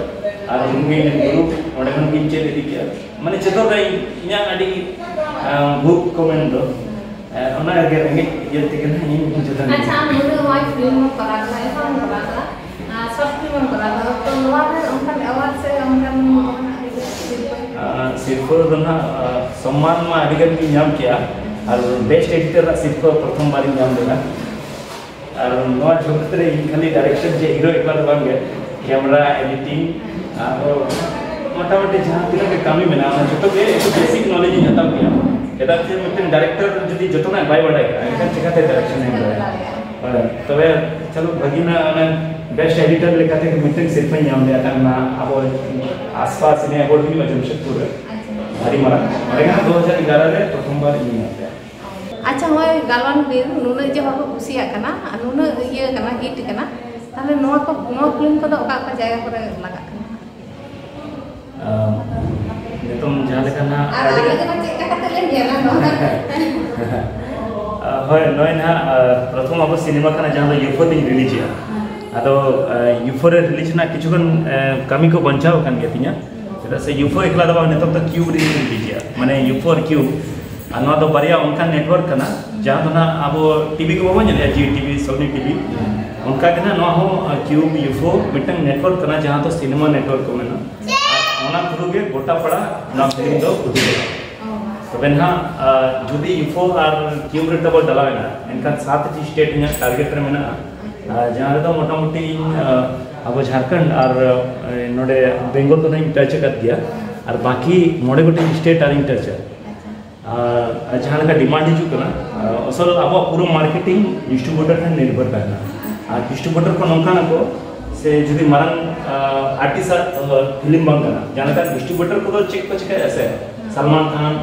ᱟᱨ ᱩᱱᱠᱩ ᱜᱮ ᱤᱧ ᱜᱩᱨᱩ, ᱚᱸᱰᱮ ᱠᱷᱚᱱ ᱜᱤᱧ ᱪᱮᱫ ᱤᱫᱤ ᱠᱮᱜᱼᱟ᱾ ᱢᱟᱱᱮ ᱪᱮᱫᱚᱜ ᱨᱮ ᱤᱧᱟᱹᱜ ᱟᱹᱰᱤ, ᱟᱸ, ᱵᱷᱩᱠ ᱠᱚ ᱢᱮᱱ ᱫᱚ, ᱟᱸ, ᱚᱱᱟ ᱨᱮᱜᱮ ᱨᱮᱸᱜᱮᱡ ᱤᱭᱟᱹ ᱛᱮᱜᱮ ᱱᱟᱦᱟᱜ ᱤᱧ ᱡᱚᱛᱚᱧ ᱟᱪᱪᱷᱟ, ᱟᱢ ᱱᱩᱱᱟᱹᱜ ᱢᱚᱡᱽ ᱯᱷᱤᱞᱢ ᱮᱢ ᱠᱚᱨᱟᱣ ᱠᱮᱫᱟ, ᱮᱠᱷᱚᱱ ᱮᱢ ᱠᱚᱨᱟᱣ ᱠᱮᱫᱟ, ᱟᱨ ᱥᱚᱨᱴ ᱯᱷᱤᱞᱢ ᱮᱢ ᱠᱚᱨᱟᱣ ᱠᱮᱫᱟ, ᱛᱚ ᱱᱚᱣᱟ ᱨᱮ ᱚᱱᱠᱟᱱ ᱮᱣᱟᱨᱰ ᱥᱮ ᱚᱱᱠᱟᱱ ᱡᱟᱦᱟᱱᱟᱜ ᱥᱤᱨᱯᱟᱹ? ᱟᱸ, ᱥᱤᱨᱯᱟᱹ ᱫᱚ ᱱᱟᱦᱟᱜ, ᱟᱸ, ᱥᱚᱢᱢᱟᱱ ᱢᱟ ᱟᱹᱰᱤ ᱜᱟᱱ ᱜᱤᱧ ᱧᱟᱢ ᱠᱮᱜᱼᱟ, ᱟᱨ ᱵᱮᱥᱴ ᱮᱰᱤᱴᱚᱨ ᱟᱜ ᱥᱤᱨᱯᱟᱹ ᱯᱨᱚᱛᱷᱚᱢ ᱵᱟᱨᱤᱧ ᱧᱟᱢ ᱞᱮᱫᱟ᱾ ᱟᱨ ᱱᱚᱣᱟ ᱡᱚᱜᱚᱛ ᱨᱮ ᱤᱧ ᱠᱷᱟᱹᱞᱤ ᱰᱟᱭᱨᱮᱠᱥᱚᱱ ᱪᱮ ᱦᱤᱨᱳ ᱮᱠᱞᱟ ᱫᱚ ᱵᱟᱝ ᱜᱮ, ᱠᱮᱢᱮᱨᱟ, ᱮᱰᱤᱴᱤᱝ, ᱟᱨᱦᱚᱸ ᱢᱚᱴᱟᱢᱩᱴᱤ ᱡᱟᱦᱟᱸ ᱛᱤᱱᱟᱹᱜ ᱜᱮ ᱠᱟᱹᱢᱤ ᱢᱮᱱᱟᱜᱼᱟ, ᱚᱱᱟ ᱡᱚᱛᱚ ᱜᱮ ᱮᱠᱴᱩ ᱵᱮᱥᱤᱠ ᱱᱚᱞᱮᱡᱽ ᱤᱧ ᱦᱟᱛᱟᱣ ᱠᱮᱜᱼᱟ᱾ ᱪᱮᱫᱟᱜ ᱥᱮ ᱢᱤᱫᱴᱮᱱ ᱰᱟᱭᱨᱮᱠᱴᱚᱨ ᱡᱩᱫᱤ ᱡᱚᱛᱚᱱᱟᱜ ᱵᱟᱭ ᱵᱟᱰᱟᱭ ᱠᱟᱜᱼᱟ, ᱮᱱᱠᱷᱟᱱ ᱪᱤᱠᱟᱹᱛᱮ ᱰᱟᱭᱨᱮᱠᱥᱚᱱ ᱮ ᱮᱢ ᱫᱟᱲᱮᱭᱟᱜᱼᱟ? ᱦᱳᱭ, ᱛᱚᱵᱮ ᱪᱚᱞᱚ ᱵᱷᱟᱹᱜᱤ ᱱᱟ ᱚᱱᱟ ᱵᱮᱥᱴ ᱮᱰᱤᱴᱚᱨ ᱞᱮᱠᱟᱛᱮ ᱢᱤᱫᱴᱮᱱ ᱥᱤᱨᱯᱟᱹᱧ ᱧᱟᱢ ᱞᱮᱫᱟ, ᱛᱟᱨ ᱚᱱᱟ ᱟᱵᱚ ᱟᱥᱯᱟᱥ ᱨᱮ ᱮᱣᱟᱨᱰ ᱦᱩᱭᱩᱜᱼᱟ ᱡᱟᱢᱥᱮᱫᱽᱯᱩᱨ ᱨᱮ, ᱵᱷᱟᱨᱤ ᱢᱟᱨᱟᱝ᱾ ᱚᱸᱰᱮ ᱜᱮ ᱦᱟᱸᱜ ᱫᱩ ᱦᱟᱡᱟᱨ ᱮᱜᱟᱨᱚ ᱨᱮ ᱯᱨᱚᱛᱷᱚᱢ ᱵᱟᱨ ᱤᱧ ᱧᱟᱢ ᱞᱮᱫᱟ᱾ ᱟᱪᱪᱷᱟ, ᱱᱚᱜᱼᱚᱭ ᱜᱟᱞᱣᱟᱱ ᱵᱤᱨ ᱱᱩᱱᱟᱹᱜ ᱡᱮ ᱦᱚᱲ ᱠᱚ ᱠᱩᱥᱤᱭᱟᱜ ᱠᱟᱱᱟ ᱟᱨ ᱱᱩᱱᱟᱹᱜ ᱤᱭᱟᱹ ᱠᱟᱱᱟ, ᱦᱤᱴ ᱠᱟᱱᱟ, ᱛᱟᱦᱞᱮ ᱱᱚᱣᱟ ᱠᱚ, ᱱᱚᱣᱟ ᱯᱷᱤᱞᱢ ᱠᱚᱫᱚ ᱚᱠᱟ ᱚᱠᱟ ᱡᱟᱭᱜᱟ ᱠᱚᱨᱮ ᱞᱟᱜᱟᱜ ᱠᱟᱱᱟ? ᱟᱢ, ᱱᱤᱛᱚᱝ ᱡᱟᱦᱟᱸ ᱞᱮᱠᱟ ᱱᱟᱦᱟᱜ ᱟᱨ ᱟᱹᱰᱤ ᱟᱞᱮ ᱫᱚ ᱪᱮᱫ ᱞᱮᱠᱟ ᱠᱟᱛᱮ ᱞᱮ ᱧᱮᱞᱟ ᱱᱚᱣᱟ? ᱟᱨ, ᱦᱳᱭ, ᱱᱚᱜᱼᱚᱭ ᱱᱟᱦᱟᱜ, ᱟᱨ, ᱯᱨᱚᱛᱷᱚᱢ ᱟᱵᱚ ᱥᱤᱱᱮᱢᱟ ᱠᱟᱱᱟ, ᱡᱟᱦᱟᱸ ᱫᱚ ᱭᱩᱯᱷᱳ ᱛᱤᱧ ᱨᱤᱞᱤᱡᱮᱜᱼᱟ᱾ ᱟᱫᱚ, ᱟᱨ, ᱭᱩᱯᱷᱳ ᱨᱮ ᱨᱤᱞᱤᱡᱽ ᱨᱮᱱᱟᱜ ᱠᱤᱪᱷᱩᱜᱟᱱ, ᱟᱨ, ᱠᱟᱹᱢᱤ ᱠᱚ ᱵᱟᱧᱪᱟᱣ ᱟᱠᱟᱱ ᱜᱮᱭᱟ ᱛᱤᱧᱟ᱾ ᱪᱮᱫᱟᱜ ᱥᱮ ᱭᱩᱯᱷᱳ ᱮᱠᱞᱟ ᱫᱚ ᱵᱟᱝ, ᱱᱤᱛᱚᱜ ᱫᱚ ᱠᱤᱭᱩᱵᱽ ᱨᱤᱞᱤᱡᱮᱜᱼᱟ, ᱢᱟᱱᱮ ᱭᱩᱯᱷᱳ ᱟᱨ ᱠᱤᱭᱩᱵᱽ᱾ ᱟᱨ ᱱᱚᱣᱟ ᱫᱚ ᱵᱟᱨᱭᱟ ᱚᱱᱠᱟᱱ ᱱᱮᱴᱣᱟᱨᱠ ᱠᱟᱱᱟ, ᱡᱟᱦᱟᱸ ᱫᱚ ᱱᱟᱦᱟᱜ ᱟᱵᱚ ᱴᱤᱵᱷᱤ ᱠᱚ ᱵᱟᱵᱚᱱ ᱧᱮᱞᱮᱜᱼᱟ, ᱡᱤ ᱴᱤᱵᱷᱤ, ᱥᱳᱱᱤ ᱴᱤᱵᱷᱤ, ᱚᱱᱠᱟ ᱜᱮ ᱱᱟᱦᱟᱜ ᱱᱚᱣᱟ ᱦᱚᱸ, ᱟᱨ, ᱠᱤᱭᱩᱵᱽ ᱭᱩᱯᱷᱳ ᱢᱤᱫᱴᱟᱝ ᱱᱮᱴᱣᱟᱨᱠ ᱠᱟᱱᱟ, ᱡᱟᱦᱟᱸ ᱫᱚ ᱥᱤᱱᱮᱢᱟ ᱱᱮᱴᱣᱟᱨᱠ ᱠᱚ ᱢᱮᱱᱟ᱾ ᱟᱨ ᱚᱱᱟ ᱛᱷᱨᱩ ᱜᱮ ᱜᱚᱴᱟ ᱯᱟᱲᱟ ᱱᱚᱣᱟ ᱯᱷᱤᱞᱢ ᱫᱚ ᱩᱫᱩᱜᱚᱜᱼᱟ᱾ ᱛᱚᱵᱮ ᱱᱟᱦᱟᱜ, ᱟᱨ, ᱡᱩᱫᱤ ᱭᱩᱯᱷᱳ ᱟᱨ ᱠᱤᱭᱩᱵᱽ ᱨᱮ ᱰᱚᱵᱚᱞ ᱰᱟᱞᱟᱣ ᱮᱱᱟ, ᱮᱱᱠᱷᱟᱱ ᱥᱟᱛ ᱴᱤ ᱥᱴᱮᱴ ᱤᱧᱟᱹᱜ ᱴᱟᱨᱜᱮᱴ ᱨᱮ ᱢᱮᱱᱟᱜᱼᱟ᱾ ᱟᱨ ᱡᱟᱦᱟᱸ ᱨᱮᱫᱚ ᱢᱚᱴᱟᱢᱩᱴᱤ ᱤᱧ ᱟᱵᱚ ᱡᱷᱟᱲᱠᱷᱚᱸᱰ ᱟᱨ ᱱᱚᱰᱮ ᱵᱮᱝᱜᱚᱞ ᱫᱚ ᱱᱟᱜ ᱤᱧ ᱴᱟᱪ ᱟᱠᱟᱫ ᱜᱮᱭᱟ, ᱟᱨ ᱵᱟᱹᱠᱤ ᱢᱚᱬᱮ ᱜᱚᱴᱮᱡ ᱥᱴᱮᱴ ᱟᱨᱤᱧ ᱴᱟᱪᱟ᱾ ᱟᱨ ᱡᱟᱦᱟᱸ ᱞᱮᱠᱟ ᱰᱤᱢᱟᱱᱰ ᱦᱤᱡᱩᱜ ᱠᱟᱱᱟ, ᱟᱥᱚᱞ ᱟᱵᱚᱣᱟᱜ ᱯᱩᱨᱟᱹ ᱢᱟᱨᱠᱮᱴᱤᱝ ᱰᱤᱥᱴᱨᱤᱵᱤᱭᱩᱴᱟᱨ ᱴᱷᱮᱱ ᱱᱤᱨᱵᱷᱚᱨ ᱛᱟᱦᱮᱱᱟ᱾ ᱟᱨ ᱰᱤᱥᱴᱨᱤᱵᱤᱭᱩᱴᱟᱨ ᱠᱚ ᱱᱚᱝᱠᱟᱱ ᱟᱠᱚ, ᱥᱮ ᱡᱩᱫᱤ ᱢᱟᱨᱟᱝ ᱟᱨᱴᱤᱥᱴ ᱟᱜ ᱯᱷᱤᱞᱢ ᱵᱟᱝ ᱠᱟᱱᱟ, ᱡᱟᱦᱟᱸ ᱞᱮᱠᱟ ᱰᱤᱥᱴᱨᱤᱵᱤᱭᱩᱴᱟᱨ ᱠᱚᱫᱚ ᱪᱮᱫ ᱠᱚ ᱪᱤᱠᱟᱹᱭᱟ ᱥᱮ, ᱥᱟᱞᱢᱟᱱ ᱠᱷᱟᱱ,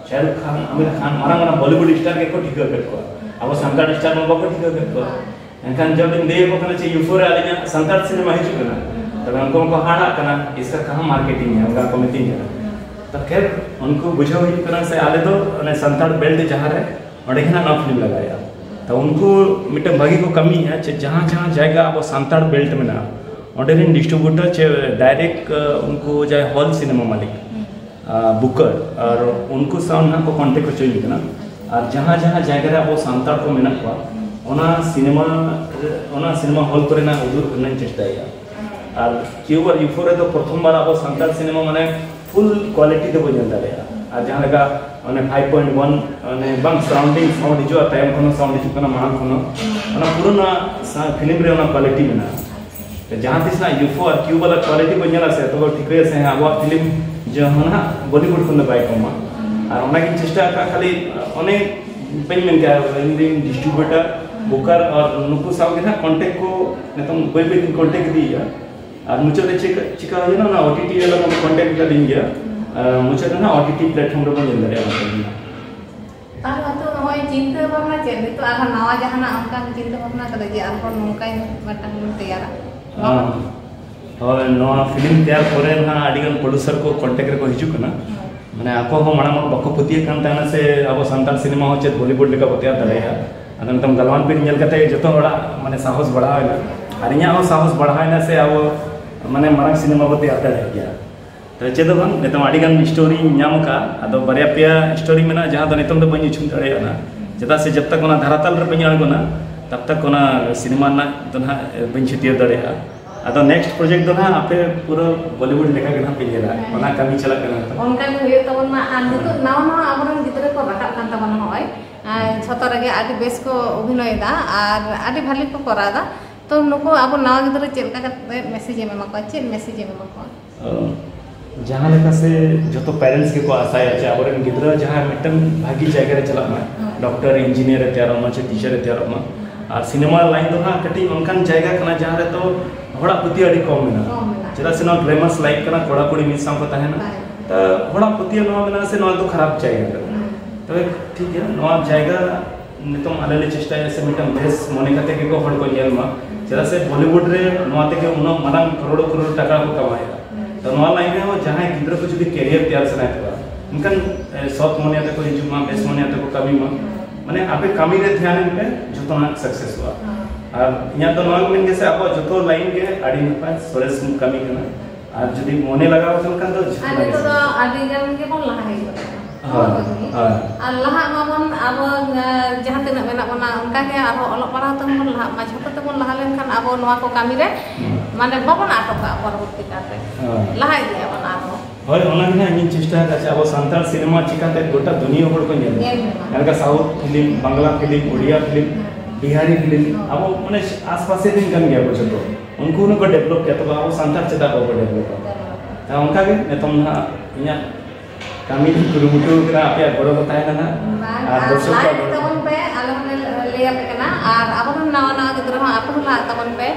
ᱥᱟᱦᱨᱩᱠ ᱠᱷᱟᱱ, ᱟᱢᱤᱨ ᱠᱷᱟᱱ, ᱢᱟᱨᱟᱝ ᱢᱟᱨᱟᱝ ᱵᱚᱞᱤᱣᱩᱰ ᱥᱴᱟᱨ ᱜᱮᱠᱚ ᱴᱷᱤᱠᱟᱹ ᱠᱮᱫ ᱠᱚᱣᱟ᱾ ᱟᱵᱚ ᱥᱟᱱᱛᱟᱲ ᱥᱴᱟᱨ ᱢᱟ ᱵᱟᱠᱚ ᱴᱷᱤᱠᱟᱹ ᱠᱮᱫ ᱠᱚᱣᱟ᱾ ᱮᱱᱠᱷᱟᱱ ᱡᱚᱵ ᱤᱧ ᱞᱟᱹᱭ ᱟᱠᱚ ᱠᱟᱱᱟ ᱡᱮ ᱭᱩᱯᱷᱳ ᱨᱮ ᱟᱹᱞᱤᱧᱟᱜ ᱥᱟᱱᱛᱟᱲ ᱥᱤᱱᱮᱢᱟ ᱦᱤᱡᱩᱜ ᱠᱟᱱᱟ, ᱛᱚᱵᱮ ᱩᱱᱠᱩ ᱢᱟᱠᱚ ᱦᱟᱦᱟᱲᱟᱜ ᱠᱟᱱᱟ, ᱤᱥᱠᱟ ᱠᱟᱦᱟᱸ ᱢᱟᱨᱠᱮᱴᱤᱝ ᱦᱮ, ᱚᱱᱠᱟ ᱠᱚ ᱢᱤᱛᱟᱹᱧ ᱠᱟᱱᱟ᱾ ᱛᱚ ᱠᱷᱮᱨ, ᱩᱱᱠᱩ ᱵᱩᱡᱷᱟᱹᱣ ᱦᱩᱭᱩᱜ ᱠᱟᱱᱟ ᱥᱮ ᱟᱞᱮ ᱫᱚ ᱚᱱᱮ ᱥᱟᱱᱛᱟᱲ ᱵᱮᱞᱴ ᱡᱟᱦᱟᱸ ᱨᱮ, ᱚᱸᱰᱮ ᱜᱮ ᱱᱟᱜ ᱱᱚᱣᱟ ᱯᱷᱤᱞᱢ ᱞᱟᱜᱟᱣᱮᱫᱼᱟ᱾ ᱛᱚ ᱩᱱᱠᱩ ᱢᱤᱫᱴᱮᱱ ᱵᱷᱟᱹᱜᱤ ᱠᱚ ᱠᱟᱹᱢᱤᱭᱮᱫᱼᱟ, ᱪᱮᱫ ᱡᱟᱦᱟᱸ ᱡᱟᱦᱟᱸ ᱡᱟᱭᱜᱟ ᱟᱵᱚ ᱥᱟᱱᱛᱟᱲ ᱵᱮᱞᱴ ᱢᱮᱱᱟᱜᱼᱟ, ᱚᱸᱰᱮ ᱨᱮᱱ ᱰᱤᱥᱴᱨᱤᱵᱤᱭᱩᱴᱟᱨ ᱪᱮ ᱰᱟᱭᱨᱮᱠᱴ ᱩᱱᱠᱩ ᱡᱟᱦᱟᱸᱭ ᱦᱚᱞ ᱥᱤᱱᱮᱢᱟ ᱢᱟᱹᱞᱤᱠ, ᱵᱩᱠᱟᱨ, ᱟᱨ ᱩᱱᱠᱩ ᱥᱟᱶ ᱱᱟᱦᱟᱜ ᱠᱚ ᱠᱚᱱᱴᱮᱠᱴ ᱦᱚᱪᱚᱧ ᱠᱟᱱᱟ᱾ ᱟᱨ ᱡᱟᱦᱟᱸ ᱡᱟᱦᱟᱸ ᱡᱟᱭᱜᱟ ᱨᱮ ᱟᱵᱚ ᱥᱟᱱᱛᱟᱲ ᱠᱚ ᱢᱮᱱᱟᱜ ᱠᱚᱣᱟ, ᱚᱱᱟ ᱥᱤᱱᱮᱢᱟ ᱚᱱᱟ ᱥᱤᱱᱮᱢᱟ ᱦᱚᱞ ᱠᱚᱨᱮᱱᱟᱜ ᱩᱫᱩᱜ ᱨᱮᱱᱟᱜ ᱤᱧ ᱪᱮᱥᱴᱟᱭᱮᱫᱼᱟ᱾ ᱟᱨ ᱠᱤᱭᱩ ᱟᱨ ᱭᱩᱯᱷᱳ ᱨᱮᱫᱚ ᱯᱨᱚᱛᱷᱚᱢ ᱵᱟᱨ ᱟᱵᱚ ᱥᱟᱱᱛᱟᱲ ᱥᱤᱱᱮᱢᱟ ᱢᱟᱱᱮ ᱯᱷᱩᱞ ᱠᱣᱟᱞᱤᱴᱤ ᱛᱮᱵᱚ ᱧᱮᱞ ᱫᱟᱲᱮᱭᱟᱜᱼᱟ᱾ ᱟᱨ ᱡᱟᱦᱟᱸ ᱞᱮᱠᱟ ᱚᱱᱮ ᱯᱷᱟᱭᱤᱵᱷ ᱯᱚᱭᱮᱱᱴ ᱚᱣᱟᱱ ᱚᱱᱮ ᱵᱟᱝ ᱥᱟᱨᱟᱣᱩᱱᱰᱤᱝ ᱥᱟᱣᱩᱱᱰ ᱦᱤᱡᱩᱜᱼᱟ, ᱛᱟᱭᱚᱢ ᱠᱷᱚᱱ ᱦᱚᱸ ᱥᱟᱣᱩᱱᱰ ᱦᱤᱡᱩᱜ ᱠᱟᱱᱟ, ᱢᱟᱲᱟᱝ ᱠᱷᱚᱱ ᱦᱚᱸ, ᱚᱱᱟ ᱯᱩᱨᱟᱹ ᱱᱚᱣᱟ ᱯᱷᱤᱞᱢ ᱨᱮ ᱚᱱᱟ ᱠᱣᱟᱞᱤᱴᱤ ᱢᱮᱱᱟᱜᱼᱟ᱾ ᱡᱟᱦᱟᱸ ᱛᱤᱥ ᱱᱟᱜ ᱭᱩᱯᱷᱳ ᱟᱨ ᱠᱤᱭᱩ ᱵᱟᱞᱟ ᱠᱣᱟᱞᱤᱴᱤ ᱠᱚ ᱧᱮᱞᱟ ᱥᱮ, ᱛᱚᱵᱮ ᱴᱷᱤᱠᱟᱹᱭᱟ ᱥᱮ ᱦᱮᱸ, ᱟᱵᱚᱣᱟᱜ ᱯᱷᱤᱞᱢ ᱡᱟᱦᱟᱸ ᱱᱟᱜ ᱵᱚᱞᱤᱣᱩᱰ ᱠᱷᱚᱱ ᱫᱚ ᱵᱟᱭ ᱠᱚᱢᱟ᱾ ᱟᱨ ᱚᱱᱟᱜᱤᱧ ᱪᱮᱥᱴᱟ ᱟᱠᱟᱫ, ᱠᱷᱟᱹᱞᱤ ᱚᱱᱮ ᱵᱟᱹᱧ ᱢᱮᱱ ᱠᱮᱭᱟ, ᱤᱧ ᱨᱮᱱ ᱰᱤᱥᱴᱨᱤᱵᱤᱭᱩᱴᱟᱨ, ᱵᱩᱠᱟᱨ ᱟᱨ ᱱᱩᱠᱩ ᱥᱟᱶ ᱜᱮ ᱱᱟᱜ ᱠᱚᱱᱴᱮᱠᱴ ᱠᱚ ᱱᱤᱛᱚᱝ ᱵᱟᱹᱭ ᱵᱟᱹᱭ ᱛᱤᱧ ᱠᱚᱱᱴᱮᱠᱴ ᱤᱫᱤᱭᱮᱫᱼᱟ᱾ ᱟᱨ ᱢᱩᱪᱟᱹᱫ ᱨᱮ ᱪᱮᱫ ᱪᱤᱠᱟ ᱦᱩᱭᱱᱟ, ᱚᱱᱟ ᱳ ᱴᱤ ᱴᱤ ᱨᱮ ᱠᱚᱱᱴᱮᱠᱴ ᱠᱟᱫᱤᱧ ᱜᱮᱭᱟ᱾ ᱟᱨ ᱢᱩᱪᱟᱹᱫ ᱨᱮ ᱱᱟᱜ ᱳ ᱴᱤ ᱴᱤ ᱯᱞᱟᱴᱯᱷᱚᱨᱢ ᱨᱮᱵᱚᱱ ᱧᱮᱞ ᱫᱟᱲᱮᱭᱟᱜᱼᱟ ᱚᱱᱟ ᱠᱚ᱾ ᱛᱟᱦᱞᱮ ᱱᱤᱛᱚᱜ ᱱᱚᱜᱼᱚᱭ ᱪᱤᱱᱛᱟᱹ ᱵᱷᱟᱵᱽᱱᱟ ᱪᱮᱫ? ᱱᱤᱛᱚᱜ ᱟᱨᱦᱚᱸ ᱱᱟᱣᱟ ᱡᱟᱦᱟᱱᱟᱜ ᱚᱱᱠᱟᱱ ᱪᱤᱱᱛᱟᱹ ᱵᱷᱟᱵᱽᱱᱟ ᱠᱟᱫᱟ ᱡᱮ ᱟᱨᱦᱚᱸ ᱱᱚᱝᱠᱟᱧ ᱢᱤᱫᱴᱟᱝ ᱵᱚᱱ ᱛᱮᱭᱟᱨᱟ? ᱦᱮᱸ᱾ ᱦᱳᱭ, ᱱᱚᱣᱟ ᱯᱷᱤᱞᱢ ᱛᱮᱭᱟᱨ ᱯᱚᱨᱮ ᱱᱟᱦᱟᱜ ᱟᱹᱰᱤ ᱜᱟᱱ ᱯᱨᱚᱰᱩᱥᱟᱨ ᱠᱚ ᱠᱚᱱᱴᱮᱠᱴ ᱨᱮᱠᱚ ᱦᱤᱡᱩᱜ ᱠᱟᱱᱟ᱾ ᱦᱮᱸ᱾ ᱢᱟᱱᱮ ᱟᱠᱚ ᱦᱚᱸ ᱢᱟᱲᱟᱝ ᱢᱟ ᱵᱟᱠᱚ ᱯᱟᱹᱛᱭᱟᱹᱜ ᱠᱟᱱ ᱛᱟᱦᱮᱱᱟ ᱥᱮ ᱟᱵᱚ ᱥᱟᱱᱛᱟᱲ ᱥᱤᱱᱮᱢᱟ ᱦᱚᱸ ᱪᱮᱫ ᱵᱚᱞᱤᱣᱩᱰ ᱞᱮᱠᱟ ᱵᱚ ᱛᱮᱭᱟᱨ ᱫᱟᱲᱮᱭᱟᱜᱼᱟ᱾ ᱟᱫᱚ ᱱᱤᱛᱚᱝ ᱜᱟᱞᱣᱟᱱ ᱯᱤᱨ ᱧᱮᱞ ᱠᱟᱛᱮ ᱡᱚᱛᱚ ᱦᱚᱲᱟᱜ ᱢᱟᱱᱮ ᱥᱟᱦᱚᱥ ᱵᱟᱲᱦᱟᱣ ᱮᱱᱟ, ᱟᱨ ᱤᱧᱟᱹᱜ ᱦᱚᱸ ᱥᱟᱦᱚᱥ ᱵᱟᱲᱦᱟᱣ ᱮᱱᱟ ᱥᱮ ᱟᱵᱚ ᱢᱟᱱᱮ ᱢᱟᱨᱟᱝ ᱥᱤᱱᱮᱢᱟ ᱵᱚ ᱛᱮᱭᱟᱨ ᱫᱟᱲᱮᱭᱟᱜ ᱜᱮᱭᱟ᱾ ᱛᱚ ᱪᱮᱫ ᱦᱚᱸ ᱵᱟᱝ, ᱱᱤᱛᱚᱝ ᱟᱹᱰᱤ ᱜᱟᱱ ᱥᱴᱳᱨᱤᱧ ᱧᱟᱢ ᱟᱠᱟᱫᱼᱟ᱾ ᱟᱫᱚ ᱵᱟᱨᱭᱟ ᱯᱮᱭᱟ ᱥᱴᱳᱨᱤ ᱢᱮᱱᱟᱜᱼᱟ, ᱡᱟᱦᱟᱸ ᱫᱚ ᱱᱤᱛᱚᱝ ᱫᱚ ᱵᱟᱹᱧ ᱩᱪᱷᱟᱹᱱ ᱫᱟᱲᱮᱭᱟᱜᱼᱟ, ᱪᱮᱫᱟᱜ ᱥᱮ ᱡᱟᱵ ᱛᱟᱠ ᱚᱱᱟ ᱫᱷᱟᱨᱟᱛᱟᱞ ᱨᱮ ᱵᱟᱹᱧ ᱟᱬᱜᱚᱱᱟ, ᱛᱟᱵ ᱛᱟᱠ ᱚᱱᱟ ᱥᱤᱱᱮᱢᱟ ᱨᱮᱱᱟᱜ ᱫᱚ ᱱᱟᱦᱟᱜ ᱵᱟᱹᱧ ᱪᱷᱟᱹᱴᱭᱟᱹᱨ ᱫᱟᱲᱮᱭᱟᱜᱼᱟ᱾ ᱟᱫᱚ next project ᱫᱚ ᱱᱟᱦᱟᱜ ᱟᱯᱮ ᱯᱩᱨᱟᱹ Bollywood ᱞᱮᱠᱟ ᱜᱮ ᱱᱟᱦᱟᱜ ᱯᱮ ᱧᱮᱞᱟ, ᱚᱱᱟ ᱠᱟᱹᱢᱤ ᱪᱟᱞᱟᱜ ᱠᱟᱱᱟ ᱛᱚ? ᱚᱱᱠᱟ ᱜᱮ ᱦᱩᱭᱩᱜ ᱛᱟᱵᱚᱱ ᱢᱟ᱾ ᱟᱨ ᱱᱤᱛᱚᱜ ᱱᱟᱣᱟ ᱱᱟᱣᱟ ᱟᱵᱚᱨᱮᱱ ᱜᱤᱫᱽᱨᱟᱹ ᱠᱚ ᱨᱟᱠᱟᱵ ᱠᱟᱱ ᱛᱟᱵᱚᱱᱟ, ᱱᱚᱜᱼᱚᱭ ᱟᱨ ᱡᱷᱚᱛᱚ ᱨᱮᱜᱮ ᱟᱹᱰᱤ ᱵᱮᱥ ᱠᱚ ᱚᱵᱷᱤᱱᱚᱭᱮᱫᱟ ᱟᱨ ᱟᱹᱰᱤ ᱵᱷᱟᱹᱞᱤ ᱠᱚ ᱠᱚᱨᱟᱣ ᱮᱫᱟ᱾ ᱛᱚ ᱱᱩᱠᱩ ᱟᱵᱚ ᱱᱟᱣᱟ ᱜᱤᱫᱽᱨᱟᱹ ᱪᱮᱫ ᱞᱮᱠᱟ ᱠᱟᱛᱮ message ᱮᱢ ᱮᱢᱟ ᱠᱚᱣᱟ, ᱪᱮᱫ message ᱮᱢ ᱮᱢᱟ ᱠᱚᱣᱟ? ᱡᱟᱦᱟᱸ ᱞᱮᱠᱟ ᱥᱮ ᱡᱚᱛᱚ parents ᱜᱮᱠᱚ ᱟᱥᱟᱭᱟ ᱡᱮ ᱟᱵᱚᱨᱮᱱ ᱜᱤᱫᱽᱨᱟᱹ ᱡᱟᱦᱟᱸ ᱢᱤᱫᱴᱟᱝ ᱵᱷᱟᱹᱜᱤ ᱡᱟᱭᱜᱟ ᱨᱮ ᱪᱟᱞᱟᱜ ᱢᱟᱭ, ᱦᱩᱸ᱾ Doctor, engineer ᱮ ᱛᱮᱭᱟᱨᱚᱜ ᱢᱟ, ᱪᱮ teacher ᱮ ᱛᱮᱭᱟᱨᱚᱜ ᱢᱟ᱾ ᱟᱨ cinema line ᱫᱚ ᱦᱟᱸᱜ ᱠᱟᱹᱴᱤᱡ ᱚᱱᱠᱟᱱ ᱡᱟᱭᱜᱟ ᱠᱟᱱᱟ ᱡᱟᱦᱟᱸ ᱨᱮᱫᱚ ᱦᱚᱲᱟᱜ ᱯᱟᱹᱛᱭᱟᱹᱣ ᱟᱹᱰᱤ ᱠᱚᱢ ᱢᱮᱱᱟᱜᱼᱟ᱾ ᱠᱚᱢ ᱢᱮᱱᱟᱜᱼᱟ᱾ ᱪᱮᱫᱟᱜ ᱥᱮ ᱱᱚᱣᱟ glamorous life ᱠᱟᱱᱟ, ᱠᱚᱲᱟ ᱠᱩᱲᱤ ᱢᱤᱫ ᱥᱟᱶ ᱠᱚ ᱛᱟᱦᱮᱱᱟ᱾ ᱦᱳᱭ᱾ ᱛᱚ ᱦᱚᱲᱟᱜ ᱯᱟᱹᱛᱭᱟᱹᱣ ᱱᱚᱣᱟ ᱢᱮᱱᱟᱜᱼᱟ ᱥᱮ ᱱᱚᱣᱟ ᱫᱚ ᱠᱷᱟᱨᱟᱯ ᱡᱟᱭᱜᱟ ᱠᱟᱱᱟ᱾ ᱦᱩᱸ᱾ ᱛᱚᱵᱮ ᱴᱷᱤᱠ ᱜᱮᱭᱟ, ᱱᱚᱣᱟ ᱡᱟᱭᱜᱟ ᱱᱤᱛᱚᱝ ᱟᱞᱮ ᱞᱮ ᱪᱮᱥᱴᱟᱭᱟ ᱥᱮ ᱢᱤᱫᱴᱟᱝ ᱵᱮᱥ ᱢᱚᱱᱮ ᱠᱟᱛᱮ ᱜᱮᱠᱚ ᱦᱚᱲ ᱠᱚ ᱧᱮᱞ ᱢᱟ, ᱪᱮᱫᱟᱜ ᱥᱮ Bollywood ᱨᱮ ᱱᱚᱣᱟ ᱛᱮᱜᱮ ᱩᱱᱟᱹᱜ ᱢᱟᱨᱟᱝ ᱠᱨᱳᱲ ᱠᱨᱳᱲ ᱴᱟᱠᱟ ᱠᱚ ᱠᱟᱢᱟᱣᱮᱫᱟ᱾ ᱛᱚ ᱱᱚᱣᱟ line ᱨᱮᱦᱚᱸ ᱡᱟᱦᱟᱸᱭ ᱜᱤᱫᱽᱨᱟᱹ ᱠᱚ ᱡᱩᱫᱤ career ᱛᱮᱭᱟᱨ ᱥᱟᱱᱟᱭᱮᱫ ᱠᱚᱣᱟ, ᱮᱱᱠᱷᱟᱱ, ᱮ, ᱥᱚᱛ ᱢᱚᱱᱮ ᱟᱛᱮ ᱠᱚ ᱦᱤᱡᱩᱜ ᱢᱟ, ᱵᱮᱥ ᱢᱚᱱᱮ ᱟᱛᱮ ᱠᱚ ᱠᱟᱹᱢᱤ ᱢᱟ᱾ ᱢᱟᱱᱮ ᱟᱯᱮ ᱠᱟᱹᱢᱤ ᱨᱮ ᱫᱷᱮᱭᱟᱱ ᱮᱢ ᱯᱮ, ᱡᱚᱛᱚᱱᱟᱜ successᱚᱜᱼᱟ᱾ ᱟᱨ ᱤᱧᱟᱹᱜ ᱫᱚ ᱱᱚᱣᱟ ᱜᱮ ᱢᱮᱱ ᱜᱮ ᱥᱮ, ᱟᱵᱚᱣᱟᱜ ᱡᱚᱛᱚ line ᱜᱮ ᱟᱹᱰᱤ ᱱᱟᱯᱟᱭ ᱥᱚᱨᱮᱥ ᱠᱟᱹᱢᱤ ᱠᱟᱱᱟ᱾ ᱟᱨ ᱡᱩᱫᱤ ᱢᱚᱱᱮ ᱞᱟᱜᱟᱣ ᱟᱠᱟᱱ ᱠᱷᱟᱱ ᱫᱚ ᱟᱨ ᱡᱷᱚᱛᱚ ᱱᱤᱛᱚᱜ ᱫᱚ ᱟᱹᱰᱤ ᱜᱟᱱ ᱜᱮᱵᱚᱱ ᱞᱟᱦᱟ ᱦᱮᱡ ᱟᱠᱟᱱᱟ᱾ ᱦᱳᱭ, ᱦᱳᱭ᱾ ᱟᱨ ᱞᱟᱦᱟᱜ ᱢᱟᱵᱚᱱ ᱟᱵᱚ, ᱮ, ᱡᱟᱦᱟᱸ ᱛᱤᱱᱟᱹᱜ ᱢᱮᱱᱟᱜ ᱵᱚᱱᱟ ᱚᱱᱠᱟ ᱜᱮ ᱟᱨᱦᱚᱸ ᱚᱞᱚᱜ ᱯᱟᱲᱦᱟᱣ ᱛᱮᱦᱚᱸ ᱵᱚᱱ ᱞᱟᱦᱟᱜ ᱢᱟ᱾ ᱡᱷᱚᱛᱚ ᱛᱮᱵᱚᱱ ᱞᱟᱦᱟ ᱞᱮᱱᱠᱷᱟᱱ ᱟᱵᱚ ᱱᱚᱣᱟ ᱠᱚ ᱠᱟᱹᱢᱤ ᱨᱮ ᱦᱩᱸ᱾ ᱢᱟᱱᱮ ᱵᱟᱵᱚᱱ ᱟᱴᱚᱠᱟᱜᱼᱟ ᱯᱚᱨᱚᱵᱚᱨᱛᱤ ᱠᱟᱞ ᱨᱮ᱾ ᱦᱳᱭ᱾ ᱞᱟᱦᱟ ᱤᱫᱤᱜ ᱟᱵᱚᱱ ᱟᱨᱦᱚᱸ᱾ ᱦᱳᱭ, ᱚᱱᱟ ᱜᱮ ᱦᱟᱸᱜ ᱤᱧᱤᱧ ᱪᱮᱥᱴᱟ ᱟᱠᱟᱫ ᱡᱮ ᱟᱵᱚ ᱥᱟᱱᱛᱟᱲ ᱥᱤᱱᱮᱢᱟ ᱪᱤᱠᱟᱹᱛᱮ ᱜᱚᱴᱟ ᱫᱩᱱᱤᱭᱟᱹ ᱦᱚᱲ ᱠᱚ ᱧᱮᱞ ᱢᱟ᱾ ᱧᱮᱞ ᱢᱟ᱾ ᱡᱟᱦᱟᱸ ᱞᱮᱠᱟ South film, Bangla film, Odia film, ᱦᱮᱸ᱾ ᱵᱤᱦᱟᱨᱤ film, ᱦᱮᱸ᱾ ᱟᱵᱚ ᱢᱟᱱᱮ ᱟᱥᱯᱟᱥᱮ ᱨᱮᱱ ᱠᱟᱱ ᱜᱮᱭᱟ ᱠᱚ ᱡᱚᱛᱚ᱾ ᱩᱱᱠᱩ ᱦᱩᱱᱟᱹᱝ ᱠᱚ develop ᱠᱮᱭᱟ, ᱛᱚᱵᱮ ᱟᱵᱚ ᱥᱟᱱᱛᱟᱲ ᱪᱮᱫᱟᱜ ᱵᱟᱵᱚ developᱟ? ᱦᱮᱸ, ᱚᱱᱠᱟ ᱜᱮ ᱱᱤᱛᱚᱝ ᱱᱟᱦᱟᱜ ᱤᱧᱟᱹᱜ ᱠᱟᱹᱢᱤ ᱫᱚᱧ ᱠᱩᱨᱩᱢᱩᱴᱩ ᱠᱟᱫᱟ, ᱟᱯᱮᱭᱟᱜ ᱜᱚᱲᱚ ᱠᱚ ᱛᱟᱦᱮᱸ ᱞᱮᱱᱟ᱾ ᱵᱟᱝ, ᱟᱨ ᱟᱨ ᱫᱚᱨᱥᱚᱠ ᱞᱟᱦᱟ ᱠᱚᱣᱟᱜ ᱤᱫᱤ ᱜᱚᱲᱚ᱾ ᱛᱟᱵᱚᱱ ᱯᱮ, ᱟᱞᱮ ᱦᱚᱸᱞᱮ ᱞᱟᱹᱭ ᱟᱯᱮ ᱠᱟᱱᱟ᱾ ᱟᱨ ᱟᱵᱚᱨᱮᱱ ᱱᱟᱣᱟ ᱱᱟᱣᱟ ᱜᱤᱫᱽᱨᱟᱹ ᱦᱚᱸ ᱟᱯᱮ ᱦᱚᱸ ᱞᱟᱦᱟᱜ ᱛᱟᱵᱚᱱ ᱯᱮ᱾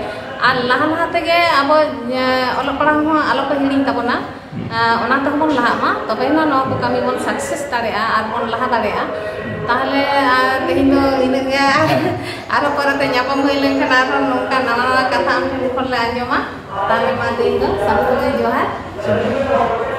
ᱟᱨ ᱞᱟᱦᱟ ᱞᱟᱦᱟ ᱛᱮᱜᱮ ᱟᱵᱚ, ᱮ, ᱚᱞᱚᱜ ᱯᱟᱲᱦᱟᱣ ᱦᱚᱸ ᱟᱞᱚ ᱯᱮ ᱦᱤᱲᱤᱧ ᱛᱟᱵᱚᱱᱟ᱾ ᱦᱩᱸ᱾ ᱮ, ᱚᱱᱟ ᱛᱮᱦᱚᱸ ᱵᱚᱱ ᱞᱟᱦᱟᱜ ᱢᱟ, ᱛᱚᱵᱮ ᱮᱱᱟ ᱱᱚᱣᱟ ᱠᱚ ᱠᱟᱹᱢᱤ ᱵᱚᱱ success ᱫᱟᱲᱮᱭᱟᱜᱼᱟ ᱟᱨ ᱵᱚᱱ ᱞᱟᱦᱟ ᱫᱟᱲᱮᱭᱟᱜᱼᱟ᱾ ᱛᱟᱦᱚᱞᱮ, ᱟᱨ ᱛᱮᱦᱮᱧ ᱫᱚ ᱤᱱᱟᱹᱜ ᱜᱮ, ᱟᱨ ᱟᱨᱦᱚᱸ ᱯᱚᱨᱮᱛᱮ ᱧᱟᱯᱟᱢ ᱦᱩᱭ ᱞᱮᱱᱠᱷᱟᱱ ᱟᱨᱦᱚᱸ ᱱᱚᱝᱠᱟ ᱱᱟᱣᱟ ᱱᱟᱣᱟ ᱠᱟᱛᱷᱟ ᱟᱢ ᱴᱷᱮᱱ ᱠᱷᱚᱱ ᱞᱮ ᱟᱸᱡᱚᱢᱟ᱾ ᱛᱟᱦᱚᱞᱮ ᱢᱟ ᱛᱮᱦᱮᱧ ᱫᱚ ᱥᱟᱹᱜᱩᱱ ᱡᱚᱦᱟᱨ᱾ ᱡᱚᱦᱟᱨ᱾